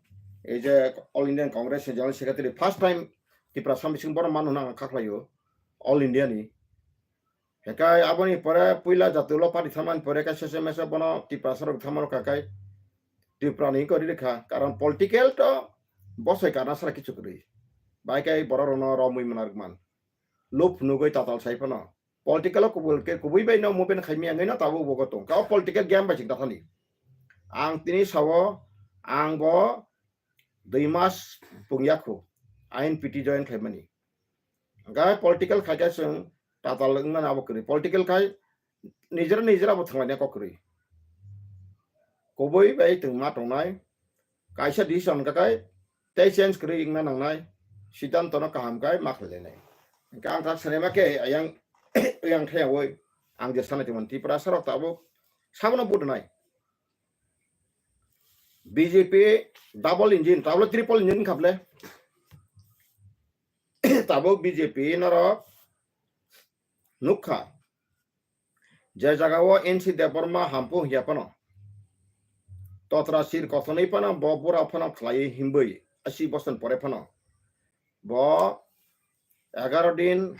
Ei je All Indian Congress ni General Secretary, first time Tiprasa bising borok mano hwnna ang kha khlaio All India ni. Hekai aboni pore puila jatio party thamani pore kaisa se mesa bono Tiprasa rok thamano kakai Tripura ni kori rikha, karon political to bosoi kana sara kichu kwrwi. Bai kai borok rokno romwi mwnarwkman. Lup nugwi tatal sai phano. Political o kubul khe kubui bai no movement khaimya wngwi no tabuk bo tong. Ka o political game bai chwng tathani. Ang tini sao Ang bo dui mas pungya khu I N P T join khlaimani. Hwnkhe political khai khe chwng tatal wngmani abo kwrwi. Political khai nijera nijera bo thwnglaina kok kwrwi. Kubui bai twngma tongnai. Kaisa decision hwnkhe tei change kwrwi wngna nangnai. Siddhanto no kaham khai ma khlailainai. Hwnkhe ang tak sanai ma khe ayang, ayang khe yawi ang je sanai tongmani Tiprasa rok tabuk sabono budnai. B J P double engine, tabuk triple engine khaple. Tabuk B J P norok nukha. Je jaga o N C Debbarma hampu hiya phano. Totra sir kothonwi phano bo bura phano khlaiwi himbwi asi boson pore phano. Bo egaro din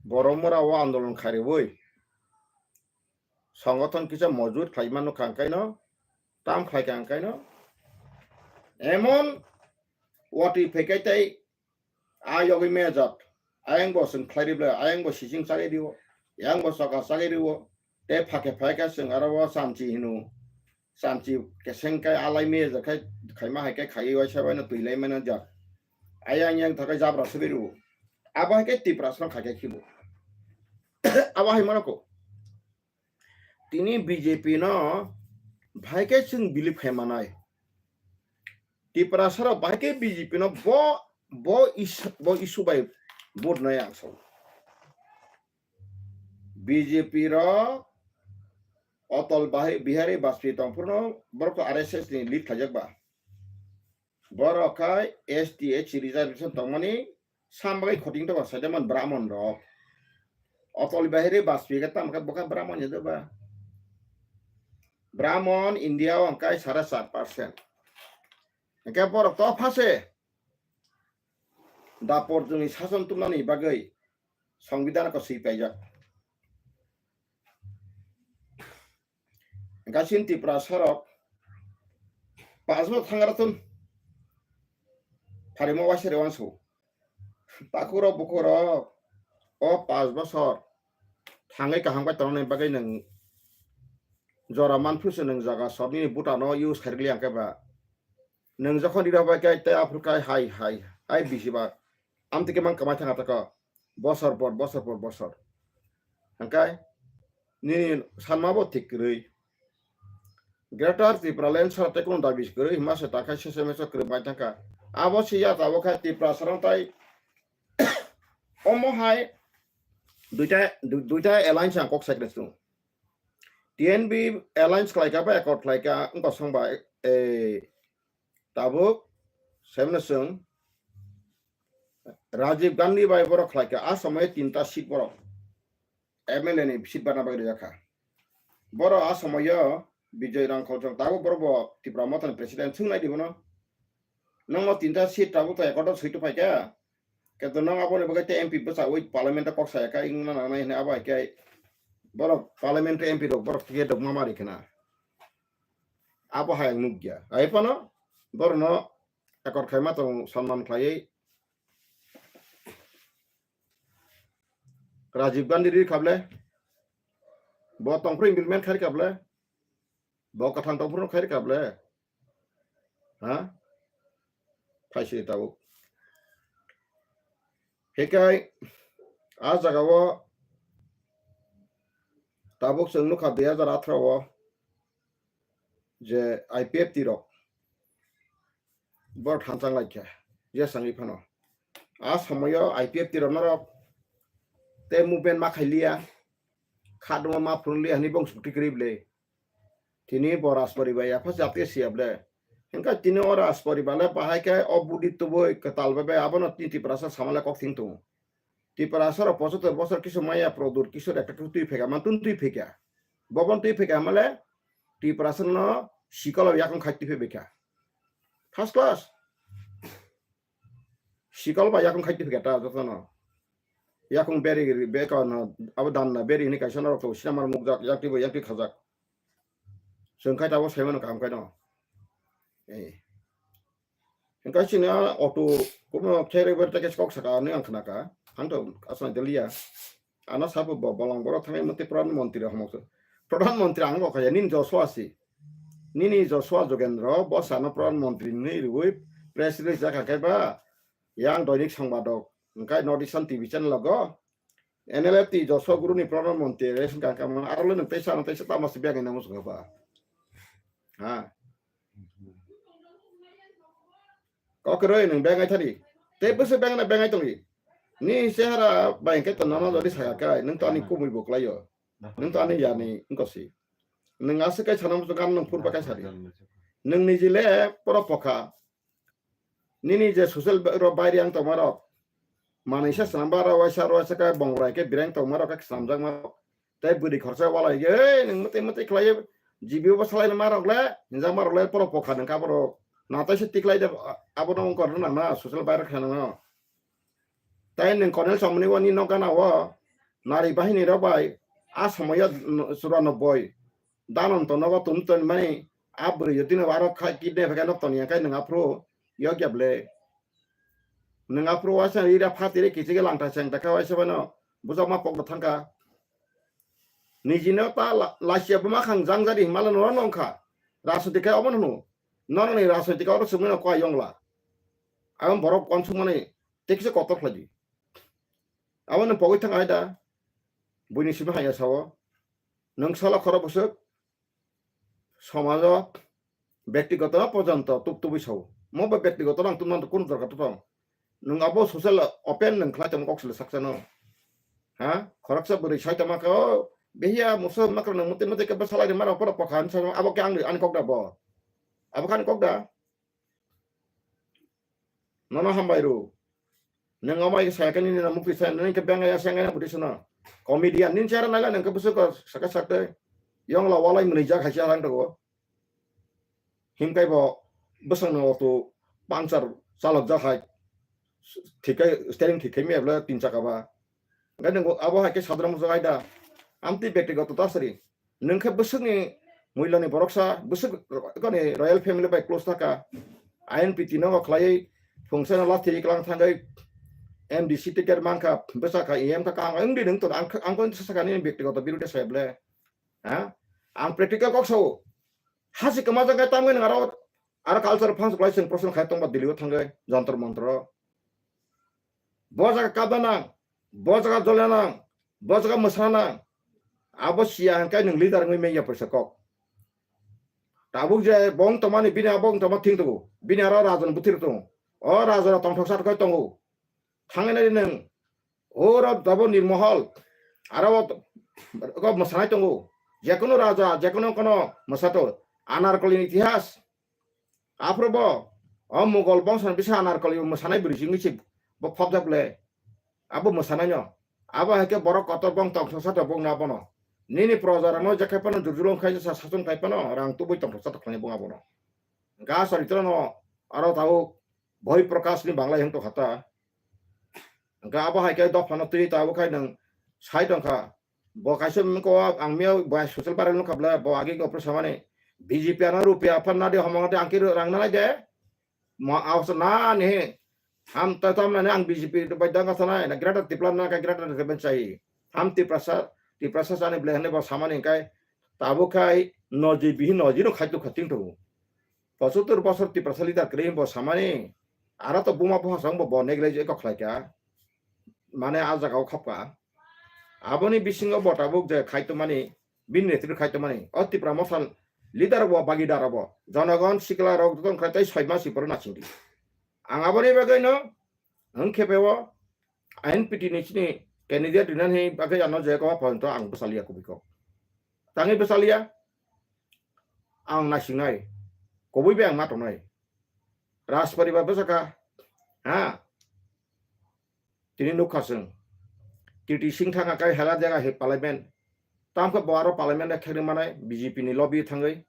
Boromura o andolon khairwi. Songothon kisa mojut khlai mano kha hwnkhaino, tam khlai kha hwnkhaino. Emon watwi phaikai tei a yogwi mejak, ayang bo chwng khlai ribla, ayang bo sising chagwi rio, yang bo choka chagwi rio, tei phakhe phaikha chwng aro o chamchi hino, chamchi keseng kai alai mejak khai, khaima hai khe khaiwi waisa baino twi lai mano jak. Ayang yang thakai jabra sugwi rio. Abo hai khe Tiprasano khai khe khibo. Abo hai mano ko. Tini B J P no bahai khe chwng believe khai manai. Tiprasa rok bahai khe B J P no bo, bo is-, bo issue bai vote nai ang sao. B J P rok Atal Bahai-, Bihari Bajpayee tongphuru no borok R S S ni lead khaijak ba. Borok khai S T, S C reservation tongmani sam bagwi khoting tongo, saida man Brahmon rok. Atal Bihari Bajpayee khe tamo khe bo khe Brahmon ya ba. Brahmon India o hwnkhe sare sat percent. Hwnkhe borok to phase dapor joni sason tumnani bagwi Songbidan ko swi paijak. Gasin Tiprasa rok pasbo thangra tun pharima waisa rewansu. Takhurok bukhurok o pas bosor thangwi kaham khe tongnani bagwi nwng jora manphrusu nwng jaga sobnini butano use khairikli hwnkhe ba. Nwng jokhon rira bai khe tei aphuru khai hai hai hai bisi ba. Amtwi khe mang kwmai thangkha tako. Bosor por bosor por bosor. Hwnkhe nini sanma bo thik kwrwi. Greater Tipraland sara tei kunu dabi kwrwi hima se ta khai sese mese kwrwi bai thangkha. Abo se ya tabuk khai Tiprasa rok tai omo hai duita, du-, duita alliance ang kok sakre sung. T N B alliance khlai kha ba accord khlai kha wngkha song ba, eh, tabuk semna sung Rajiv Gandhi bai borok khlai kha, a somoyo tinta seat borok M L A ni seat bana bagwi rijak kha. Borok a somoyo Bijoy Rangkhol chwng tabuk borok bo Tipra Motha ni president chwng nai di bono. Nokno tinta seat tabuk to accord o swi to phai kha. Khe to nang aboni bagwi te M P bwsa ui parliament o kok saya kha wngna nangnai hwnwi abo hai khe borok parliament o M P rok borok ticket rok ma mari khna. Abo hai ang nukya. Hai phano borokno accord khaima tong sonman khlaiwi Rajiv Gandhi ri khable, bo tongphuru implement khai khable, bo kwthang tongphuru khai khable, ha? Phaisi tabuk. Hikai a jaga o tabuk chwng nukha dui hazar atharo o je I P F T rok borok thanchang lai kha, je sangwi phano. A somoyo I P F T rok norok tei movement ma khai liya, khatungma ma phurung liya hwnwi bong sukti kwrwi bwle. Tini bo Raspori bai yapha jatwi siya bwle. Hwnkhe tini o Raspori bale bahai khe o budi tubui kwtal bai bai abono tini Tiprasa samale kok thing tongo. Tiprasa rok pochottor bosor kisu maya produr kisu ekta twi pheka man tun twi pheka. Bobon twi pheka male Tiprasa no sikolo yakung khai twi pheka. First class. Sikol ba yakung khai twi pheka ta jotono. Yakung beri beka no abo dan na beri ni kaisa norok to sinamar mukjak yakti bo yakti khajak. Chwng khai tabo saimano kaham khai no. Eh. Hingkai chini a auto kuno khere ber ta kok saka ni ang khna ka. Ang to asma delia. Ano sabu bo bolong boro thangai mate pradhan mantri hamok. Pradhan mantri ang bo khaya nin joso asi. Nini Joshua Jogendro bo sano Pradhan Mantri ni rwi press release jakha khe ba yang Doinik Sambadok hwnkhe North Eastern T V channel go N L F T Joshua Guru ni Pradhan Mantri ration card kamang aro le nwng teisa no teisa tama se biang ina musukha ba. Ha. Kok roi nwng bengai thari. Tei bwswk bengna bengai tongwi. Ni chehara bai hwnkhe to nono jodi saya kai, nwng to ani kumui bo kwlaio. Nwng to ani yani wngkosi. Nwng aswk kai sana muchung kan nwng phur pakai sari. Nwng niji le poro pokha. Nini je social ro bairi ang tongmarok. Manwi se swnam ba ro waisa ro waisa kai bongrai khe birang tongmarok khe swnamjakmarok. Tei bwrwi khoroksa walai khe, "Ei, nwng mwtwi mwtwi khlai, G B o bo salaini ma rok le, hinjak ma rok le, poro pokha nwng kha borok. Natai se tiklai de, abo no wngkor nang na, social viral khe nang no." Tei nwng Colonel Chongmani o ni nok gana o, nari bahini rok bai, a somoyo chura nobboi, danon to nogo tum ton mani, a bwrwi yo dino aro khai kidney phai khe nok toni ya kai nwng aphuru, yo gyable. Nwng aphuru waisa ira phatire kichige langta chengta kha waisa bano, bujak ma pokno thangka. Nijino ta la-, lasia buma khang jang jadi himala noro nongkha. Rajniti khe obo hwno. Norokni rajniti khe oro chwngmano koi yongla. Ang borok konsukmani tekisa kotor khlai di. Abo nwng pogwi thang ai da. Buini simi haya sao. Nwng sala khoro bwswk. Somajo bektigoto porjonto tup tubui sao. Mo ba bektigoto nang tumna kunu dorkar to tong. Nwng abo social open nwng khlai tong kok sile saksa no. Ha? Khoroksa bwrwi sai tama khe, "O, behiya, muso makra nwng muti muti khe bwsalai rima rok poro pokha," hinwi sa abo khe ang ani kok da bo. Abo khe ani kok da. Nono hambai rw. Nwng omo hai khe saya khe nini no mukti saya, nini khe beng ya seng ya pudi sono. Comedian, nini chera naila nwng khe bwswk ko saka sakte. Yong la walai mwnwi jak hai se arang togo. Himkai bo bwswk no auto puncture chalok jak hai. Thik khai, steering thik khai maya bwle tin chaka ba. Hingke nwng abo hai khe sadra mujak ai da. Amtwi bektigoto ta sari. Nwng khe bwswkni muiloni boroksa, bwswk koni royal family bai close thaka. I N P T no khlaiwi phungsano lathi kwlang thangwi M D C ticket mankha, bwsakha, E M kha, kang wng di nwng to, ang, ang koi sakha nini bektigoto birude sai bwle. Ha? Ang practical kok sao. Hasi kwma jang khe tamni nwng aro, aro culture function khlai chwng proson khai tongba Delhi o thangwi, Jantar Mantar o. Bo jaga kabna nang, bo jaga jolna nang, bo jaga mwsana nang. Abo siya hwnkhe nwng leader wngwi manya porsa kok. Tabuk je bo wng tongmani bini abo wng tongma thing tongo. Bini aro rajon bwtwi rok tongo. O rajon rok tongthok sathok khai tongo. Thangwi nai nwng. Oro dabo Nirmohol. Aro o, o mwsanai tongo. Jekono raja, jekono kono mwsato. Anarkolni itihas. Aphuru bo, o Mughal bongso ni bisa Anarkoli mwsanai bwrwi simi se bo phobjak le. Abo mwsanaino. Abo hai khe borok kotor bong tongthok sathok bong abono. Nini proja rokno je khai phano jurjulung khai sa sachung khai phano rang tubui tongthok sathok khlainai bong abono. Ga choritrono aro tabuk Boi Prakash ni Bangla hwn tongkha ta. Hwnkhe abo hai khe dophano twi tabuk khai nwng sai tongkha. Bo kaisa wngkha o, ang mia bo social viral wngkha bwle, bo agi go samani B J P ano rupia phan nadi homong nadi ang khe rang nanai de. Mo ausa nani ham ta tam nani ang B J P bai dang ka sanai na greater Tipra na ka greater Tipra chai. Ham Tiprasa, Tiprasa sani bwle hwnwi bo samani hwnkhe tabuk khai noji bihi noji no khai tu khating tu. Pochottor bosor Tiprasa leader kwrwi bo samani. Aro to buma buha song bo bo neglect kok khlai kha. Mane a jaga o khapka. Aboni bisingo bo tabuk je khai tongmani, bini netrito khai tongmani. O Tipra Motha leader bo bagidar bo. Jonogon sikla rok tong khai tei soi mas siporo nasingdi. Ang aboni bagwi no, ang khe bebo I N P T ni chini candidate rinani bagwi ano je koma porjonto ang bwsaliya kubui kok. Tangwi bwsaliya, ang naisingnai, kubui bai ang ma tongnai. Rajparibar bwsakha, ha? Tini nukha chwng. Kirti Singh thangkha kai hela jaga he parliament. Tamkhe bo aro parliament khegwi manai B J P ni lobby thangwi.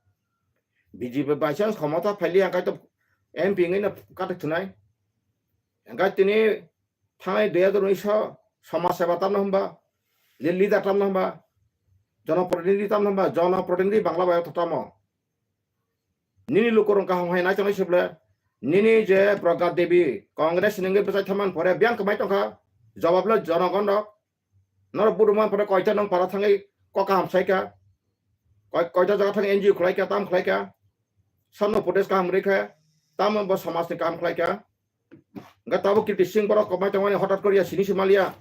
B J P by chance khomota phaili hwnkhe to M P wngwi no katok thwnai. Hwnkhe tini thangnai dui hajar unis o somaj seva tamno hwnba, le-, leader tamno hwnba, jonoprotinidhi tamno hwnba, jonoprotinidhi Bangla bai tamo. Nini lukurok kaham hai naitongnai se bwle. Nini je Pragya Devi, Congress ni wngwi bwchai thaman pore biyang kwmai tongkha. Jawab le jonogon rok. Norok buduma pore koita nong para thangwi kok kaham saikha. Koi-, koita jaga thangwi N G O khwlaikha, tam khwlaikha. Sano protest kaham rikha. Tamo bo samaj ni kaham khlaikha. Ga tabo Kirti Singh borok komai tongmani hotat koriya sini si maliya.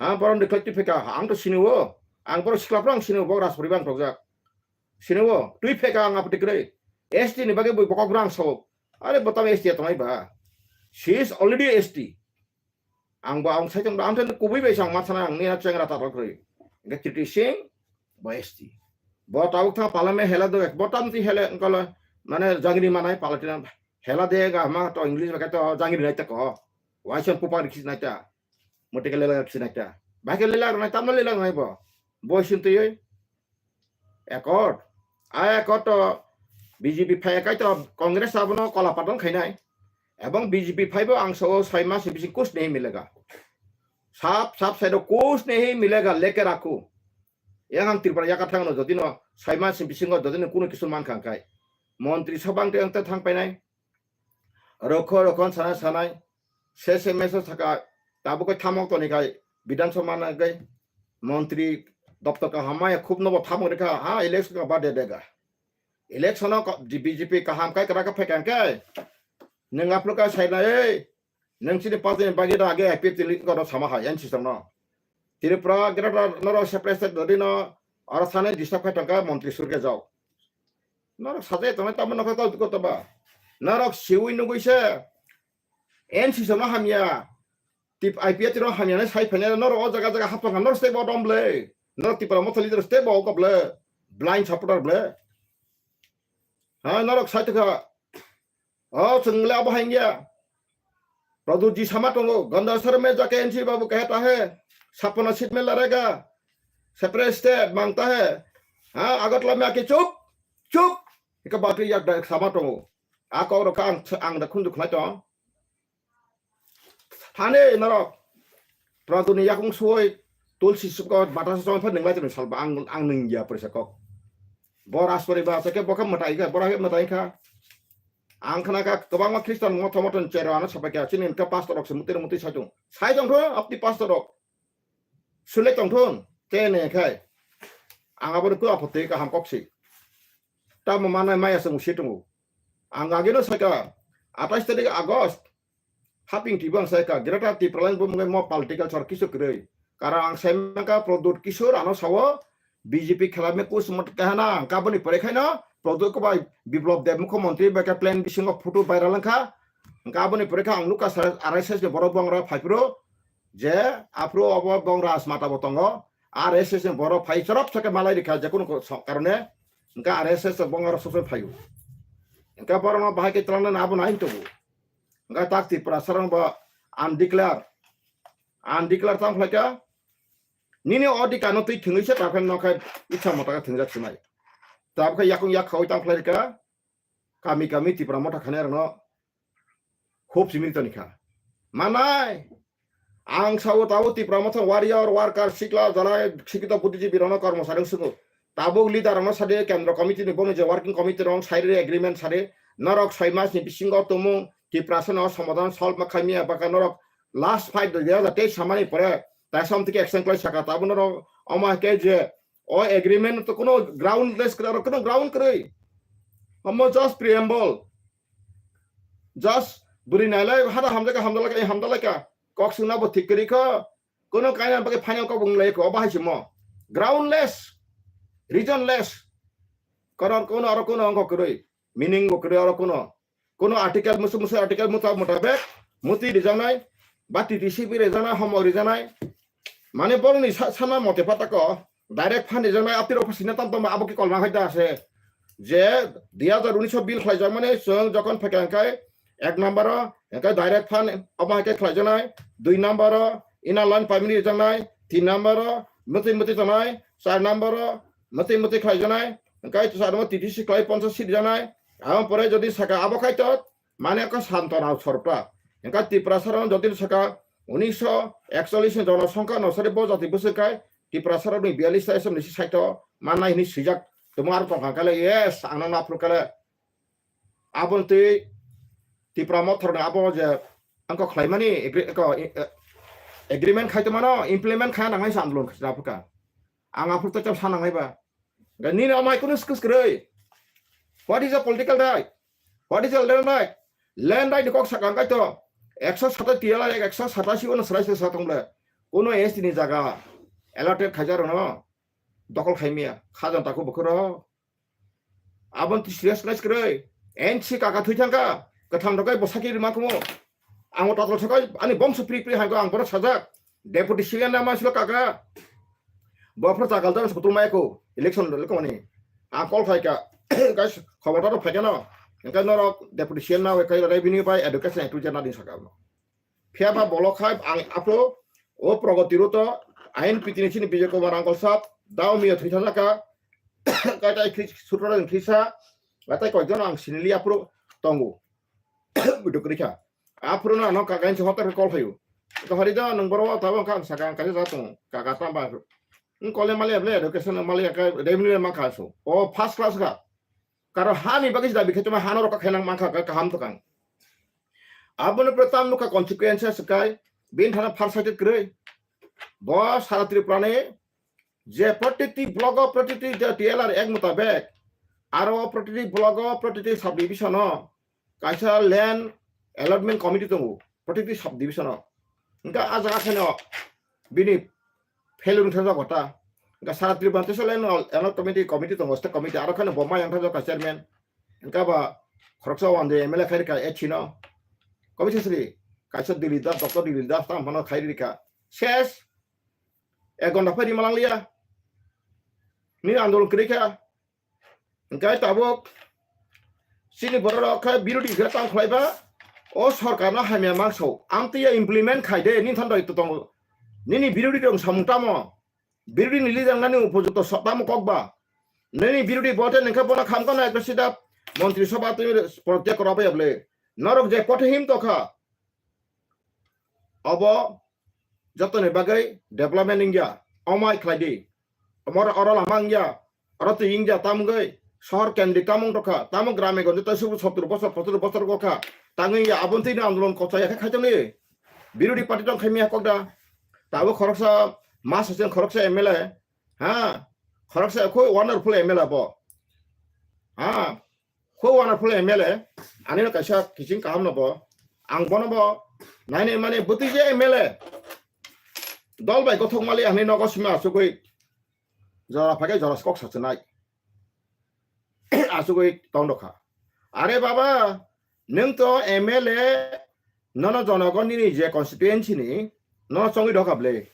Ha, borok ni khlai twi pheka. Ang to sini o. Ang borok sikla borok ang sini o. Borok Rajpuri bang tokjak. Sini o. Twi pheka ang apti kwrwi. S T ni bagwi bui bokok rang sao. Are botam S T ya tongnai ba. She is already S T. Ang bo ang saichung ang ten kubui bai sang masana ang nina chengra ta rok roi. Ga Kirti Singh bo S T. Bo tabuk thang parliament hela do ek bo tam ti hele ngkala mane jangri manai palatina hela de ga ma to English ba to jangri nai ta ko. Waisan pupa rikhi nai ta. Mote ke lela rikhi nai ta. Ba ke lela nai tam lela nai bo. Bo sin tu yoi. Accord. A accord to B J P phai kai to Congress abono kola patong khainai. Ebong B J P phaibo ang sao soi mas bising kuch nahi milega. Sap sap saido kuch nahi milega leke rakhu. Yang ang Tripura yaka thangno jodi no soi mas bisingo jodi no kuno kisu man khang kai. Montri sabang te ang te thang painai. Rokho rokho sana sanai. Se se meso saka tabuk khe thamok toni khai Bidhan Sabha na gai montri doptor ka hamaya khub nobo thamok rikha ha election ka bade dega. Election o B J P kaham kai kara ka phekang kai. Neng aplo ka sai na ei. Neng chini party ni bagi da age I P F tili ko sama hai N C C no. Tripura greater noro separate state dodi no aro sanai disturb khai tongka montri surge jao. Norok sajai tongnai tamo nokha kau koto ba. Norok siwi nugui se. N C C no hamya. Tip I P F no hamya nai sai phanya norok o jaga jaga hapang norok stay bo dom ble. Norok Tipra Motha leader stay bo ko ble. Blind supporter ble. Ha norok sai tokha. O chwng le abo hai wngya. Pradyot ji sama tongo, ganda sar mein jake N C babu kahta hai, sapna seat mein ladega, separate state mangta hai. Ha, Agartala mein aake chup, chup. Ika baki yak da sama tongo. Ako ro ka ang, ang da khunju khlai tong. Thane norok. Pradyot ni yakung suoi, tulsi suko, batasa song pha ningla tong salba ang, ang ningya presa kok. Bo Rajpuri ba sake bo kha mwtai kha, bo kha mwtai kha. Ang khna kha kwbangma Khristan motho motho ni chero ano sapai kha, chini hwnkhe pastor rok se mutwi mutwi sai tong. Sai tong thung, apni pastor rok. Sule tong thung, te ne khai. Ang abo ni koi apotti kaham kok si. Tamo manai maya se musi tongo. Ang age no sai kha, atais tarik August, haping twi bo ang sai kha, Greater Tipraland bo mwngai mo political sor kisu kwrwi. Karon ang sai mankha Pradyot Kishore ano sao B J P khela me kus mot kahana, ang kaboni pore khaino Pradyot ko bai Biplab Deb mukho montri bai kha plane bisingo photo viral wngkha. Ang kaboni pore kha ang nukha sar R S S ni borok bongra phaiphuru je aphuru obo bongra asmata bo tongo. R S S ni borok phai chorop sake malai rikha je kunu ko-, so-, karone. Hingke R S S bongra soso phaio. Hingke borokno bahai khe twlangna abo nai tongo. Hingke tak Tiprasa rok bo undeclare. Undeclare tang khlaika. Nini odhikar no twi thwngwi se takhe no khe itsa mota khe thwngjak sinai. Tabukhe yakung yak khawi tang khlai rikha. Kami kami Tipra Motha khani rokno hop simi toni kha. Manai ang sao tabo Tipra Motha warrior, worker, sikla, jalai, sikito, buddhijibi rokno kormosari wng swngo. Tabuk leader rokno sadi kendro committee ni bono je working committee rok sairi agreement sadi norok soi mas ni bisingo tumung Tiprasa no somadhan solve ma khaimya baka norok last fight do ya jate samani pore taisa omtike action klai saka tabo norok omo hai khe je o agreement to kuno groundless kwrwi, kuno ground kwrwi. Omo just preamble. Just bwrwi nailai hada hamjaka hamdalaka hamdalaka kok sungna bo thik kwrwi kho. Kuno kaina bagwi final kok bung lai kho bahai simo. Groundless, reasonless. Kono kuno aro kuno ongko kwrwi. Meaning bo kwrwi aro kuno. Kuno article musu musu article muta mutabek muti rijaknai ba T T C B rijaknai homo rijaknai. Mane borokni sa-, sana mote patako direct fund rijaknai apni rok sina tam tamo abo ki kolma khai da ase. Je dui hajar unis o bill khlai jakmani chwng jokon phaikha hwnkhe ek number o hwnkhe direct fund omo hai khe khlai jaknai, dui number o inner line permit rijaknai, tin number o muti muti tongnai, char number o muti muti khlai jaknai, hwnkhe char number T T C khlai ponchas seat rijaknai, aboni pore jodi saka abo khai to Mane wngkha Santona Sorpa. Wngkha Tiprasa rok jotino sakha unisho ekchollish ni jonosongkha no sari bo jati bwswk khai Tiprasa rok ni biyallish ta S M ni si side o mannai hinwi swijak tongma aro tongkha kale yes ang no aphuru kale aboni twi Tipra Motha rok ni abo je angkok khlaimani agre-, ko, eh, agreement khai tongmano implement khai nangnai se andolon khai aphuru kha ang aphuru to cham sa nangnai ba nini amai kunu skus kwrwi what is a political right What is a land right? Land right ni kok sakang kai to. Ekso sata tiyala ek ekso sata si ono srai srai satong ble. Kono S T ni jaga allotted khajar ono dokol khaimia. Khajan tako bukhuro. Abon ti serious nai skrei. N C kaka thui thangka. Kathang dokai bosaki rima kumo. Ang tatal sakai ani bongso pri pri hangko ang bono sajak. Deputy C M na masilo kaka. Bopro takal dan sotul mai ko election lo ko ni. Ang call khai ka. Guys, khobor ta phai kano. Engka norok deputy C M na kai revenue bai education tu jana din sakal no. Phiya ba bolok khai ang apro o progoti ro to ain pitini sini Bijay Kumar Angkol sap dao miya thui thana ka. Kai tai khri sutra khisa. Batai koi jon ang sinili apro tongo. Budu kri kha. Apro na no ka gain hotel call khayu. To hari da nang boro ta bang ka saka ang kai ja tong ka ka tamba. Ng kole male ble education male ka revenue ma ka so. O first class ka. Karo hani bagwi dabi khe tuma hano rok khainang mankha ka kaham tokang. Aboni pore tam nukha consequences kai bin thana far side kwrwi. Bo sara Tripura ni je protiti block o protiti je T L R ek mutabek aro protiti block o protiti subdivision o kaisa land allotment committee tongo protiti subdivision o. Engka a jaga kheno bini failure wngkha jago ta. Engka sara Tripura tesa land allotment committee, committee tongo, state committee, aro kheno bo mayang tha jago chairman. Engka ba khoroksa wande M L A khai rika e chino. Committee sri kaisa Dilip Das, Doctor Dilip Das tam phano khai rika. Ses ek gonta phai rima lang liya. Ni andolon kwrwi kha. Engkai tabuk chini borok rok khe birodhi khe tang khlai ba, o sorkar no hamya mangso. Amtwi ya implement khai de, nini than doi to tongo. Nini birodhi rok samung tamo? Birodhi ni leader nani upojukto so-, tamo kok ba? Nini birodhi bote nengkhe bono kham kono ekta sida montri sabha twi project rok bai ble. Norok je pothe him tokha. Obo jotoni bagwi development wngya, omai khlai di. Omor oro lama wngya, oro twi wngya, tamgwi sohor kendri tamung tokha, tamung grame gonje tai subu sottur bosor, pochor bosor gokha. Tangwi ya abon twi andolon kochai ya khe khaitoni. Birodhi party tong khaimya kokda. Tabo khoroksa mas hosen khoroksa M L A, ha? Khoroksa khoi wonderful M L A bo. Ha? Ho wonderful M L A, ani no kaisa kiching kaham no bo, ang bono bo, naini mani bwtwi je M L A, dol bai gothok mali ani nogo simi asugwi, jora phagai jora kok sachinai, asugwi tong dokha. Are baba, nwng to M L A, nono jonogon nini je constituency ni, nono chongwi dokha ble.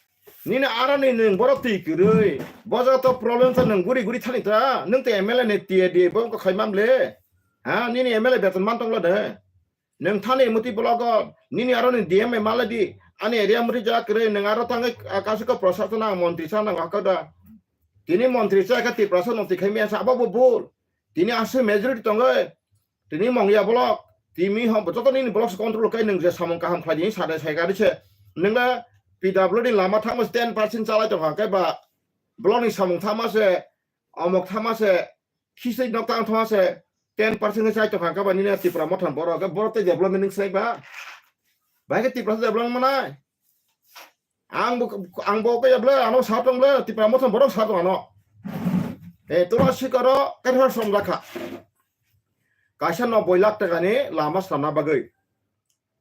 Nini aro ni nwng borok twi kwrwi. Bo jaga to problem sa nwng guri guri thani ta. Nwng to M L A ni T A D bo wngkha khai mam le. Ha, nini M L A beton man tonglo de. Nwng thani muti blogo, nini aro ni D M A maladi. Ani area muti jaga kwrwi, nwng aro tangwi, ah, kasu ka prasasana montri sana hakada. Tini montri sa ka Tiprasa montri khai miya sa abo bo bul. Tini aswk majority tongwi. Tini mongya block, timi hom joto nini block se control kai nwng je samung kaham khlai di sa de sai gari se. Nwng le P W D ni lama thangma se ten percent chalai tong kha khe ba block ni samung thangma se, omok thangma se, khisai nok tang thangma se ten percent khe chai tong kha khe ba nini Tipra Motha borok, borok tei development nwng sai ba. Bai khe Tipra development manai. Ang bo, ang bo kaya ble, ano sa tong ble, Tipra Motha borok sa tong ano. Eh, tora sikaro, kaiha som jakha. Kaisa noboi lakh taka ni lama sana bagwi.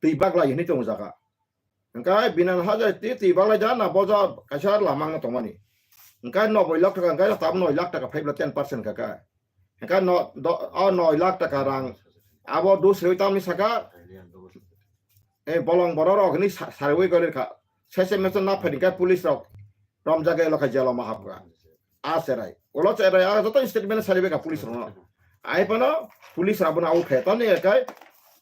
Twi baglai hinwi tong jaga. Engkai bina hajar ti twi baglai ja na boja kaisa lama no tongmani. Engkai noboi lakh taka, engkai tab noi lakh taka phai ble ten percent kaka. Engkai no, do, o noi lakh taka rang. Abo dus rwi tamni saka. Eh, bolong borok rok ni sa-, sarwi gori kha. Sese meso na phai kha police rok. Romjak elo kha jelo ma hapkha. A serai. Olo serai, a joto statement sari beka police rok no. Ai pano police rok abono au khe. Tamni ekai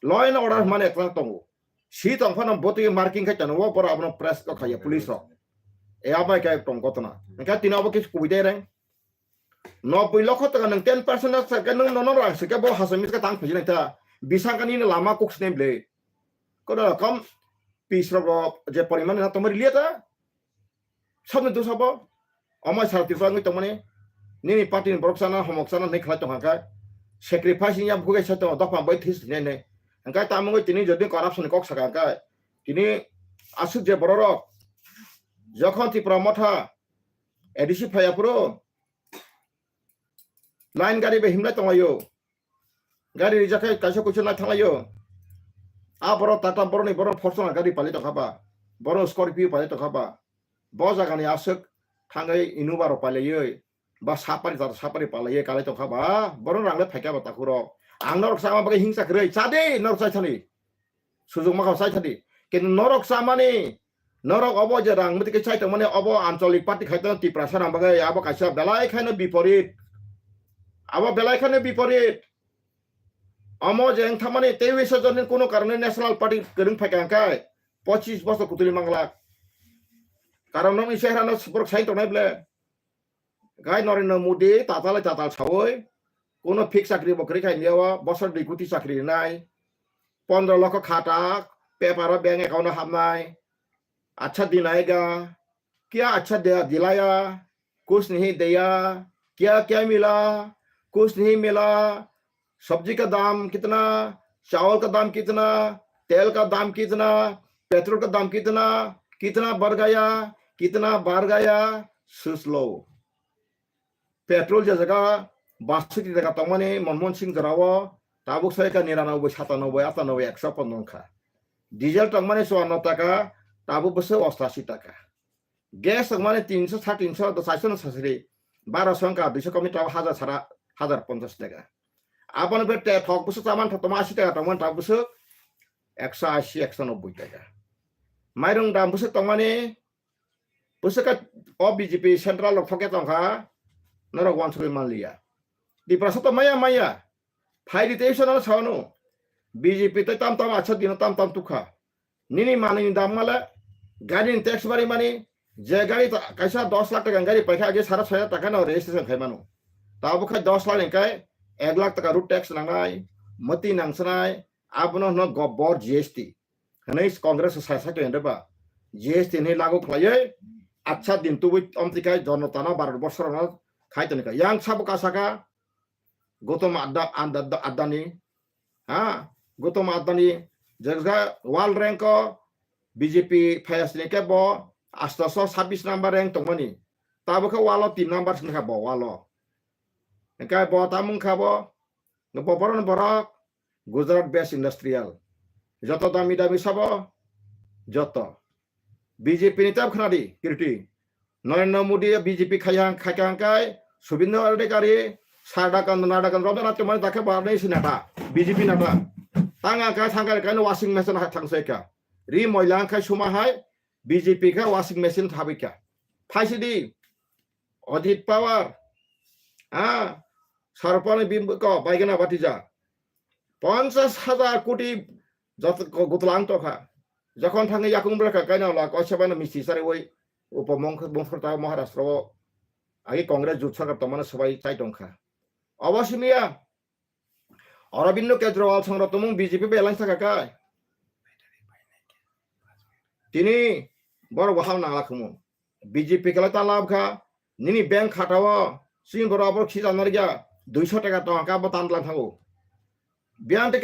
law and order mane eklang tongo. Si tong phano boti marking khai tano, boro abono press ko khaya police rok. E abai kai tong kotona. Engkai tino abo kis kubui dereng. Noboi lokho taka nwng ten percent na saka nwng nono rang saka bo hasa miska tang phijinai ta. Bisangkani ni lama kuk snem ble. Kono rokom pis rok je poriman na tomari liya ta. Sabni dosa bo. Amai sara Tripura wngwi tongmani. Nini party ni borok sana, homok sana, hinwi khlai tongkha khe. Sacrifice wngya bukhuk kaisa tongo, dopha bai this hinwi hinwi. Hwnkhe tamo wngwi tini jodi corruption ni kok saka hwnkhe. Tini aswk je borok rok. Jokhon Tripura Motha A D C phaiya phuru. Line gari bai himlai tonglaio. Gari rijak khe kaisa kuisu nai thanglaio. A borok Tata, borokni borok Fortuner gari palai tongkha ba, borok Scorpio palai tongkha ba, bo jagani aswk thangwi Innova rok palaiwi ba sapari tata sapari palaiwi kalai tongkha ba, borok rang le phaikha ba takhurok. Ang norok chama bagwi hingsa kwrwi, cha de norok chai thani. Sujung ma kha chai thani. Kintu norok chamani, norok obo je rang mati khe chai tongmani obo ancholik party khai tong Tiprasa rang bagwi abo kaisa belai khaino biporit. Abo belai khaino biporit. Omo je wng thangmani tei wisa joni kuno karone National Party kwrwng phaikha hwnkhe pochis bosor kutuli manglak. Karon nokni chehrano borok sai tongnai ble. Gai Narendra Modi tatal tatal sawi, kuno fix chakri bo kwrwi khai liya o, bosor dui koti chakri rinai, pondro lokho khata, paper o bank account o hapnai, acha din aayega, kya acha de-, dilaya, kuch nahi diya, kya kya mila, kuch nahi mila, सब्जी का दाम कितना, चावल का दाम कितना, तेल का दाम कितना, पेट्रोल का दाम कितना, कितना बढ़ गया, कितना बढ़ गया, सोच लो। Petrol je jaga baswk taka tongmani Manmohan Singh jora o tabuk sai ka niranoboi, satanoboi, atanoboi, ekso pondro wngkha. Diesel tongmani chuanno taka, tabuk bwswk ostasi taka. Gas tongmani tinso, sare tinso, do chairso no sasiri, barosho wngkha, duiso komni tabuk hajar sara, hajar ponchas taka. Aboni pore te thok bwswk chaman thok tongma asi taka tongmani tabuk bwswk ekso asi, ekso nobboi taka. Mairung dam bwswk tongmani, bwswk khe o B J P central rok thok khe tongkha, norok uansugwi manliya. Tiprasa to maya maya, phaidi tei isano sawano, B J P tei tam tam acha dino tam tam tukha. Nini manwini dam male, gari ni tax bari mani, je gari ta-, kaisa dos lakh taka ni gari paikha age sara soi lakh taka no registration khai mano. Tabuk khai dos lakh ni kai ek lakh taka road tax nangnai, mati nangsanai, abono hwno gobor G S T. Hwnwi Congress sai sai tongya ba. G S T hwnwi lagu khlaiwi acha din tubui omtwi khai jonotano Bharat borsorono khai tongkha. Yang sabo kasaka Gautam Adda-, Adda-, Adani, ha, Gautam Adani, jagsa world rank o B J P phayasni khe bo astaso sabis number rank tongmani. Tabo khe walo tin number sini kha bo walo. Hingkhe bo tamung kha bo, bo borok borok Gujarat based industrial. Joto dami dami sabo, joto. B J P ni tab khna di, kirti. Narendra Modi B J P khayang, khaikang kai, Subindra Adhikari, Sardar Kand, Naradan Kand, Rabindranath Kemani dakhe barni si nata, B J P nata. Tang ang kai thang kai kaino washing machine ha thang sai ka. Ri moila ang kai suma hai, B J P kha washing machine thabi ka. Phai si di, Ajit Pawar, ha, Sarpani bim ko, baigana batija. Ponchas hajar koti jot-, ko-, gutlang tokha. Jokhon thangwi yakung bwrwkha kaina la koisa bana misti sari oi upo mongkha bongkhor ta Maharashtra o agi Congress jut sarkar tongmani swbai chai tongkha. Obo simiya Aurobindo Kejriwal songrok tongmung B J P bai alliance thaka kai. Tini borok bo hal nangla khumu. B J P kela ta lab kha, nini bank khata o, sini borok abo khija narya, duiso taka tong ka bo tan lang thango. Biyan te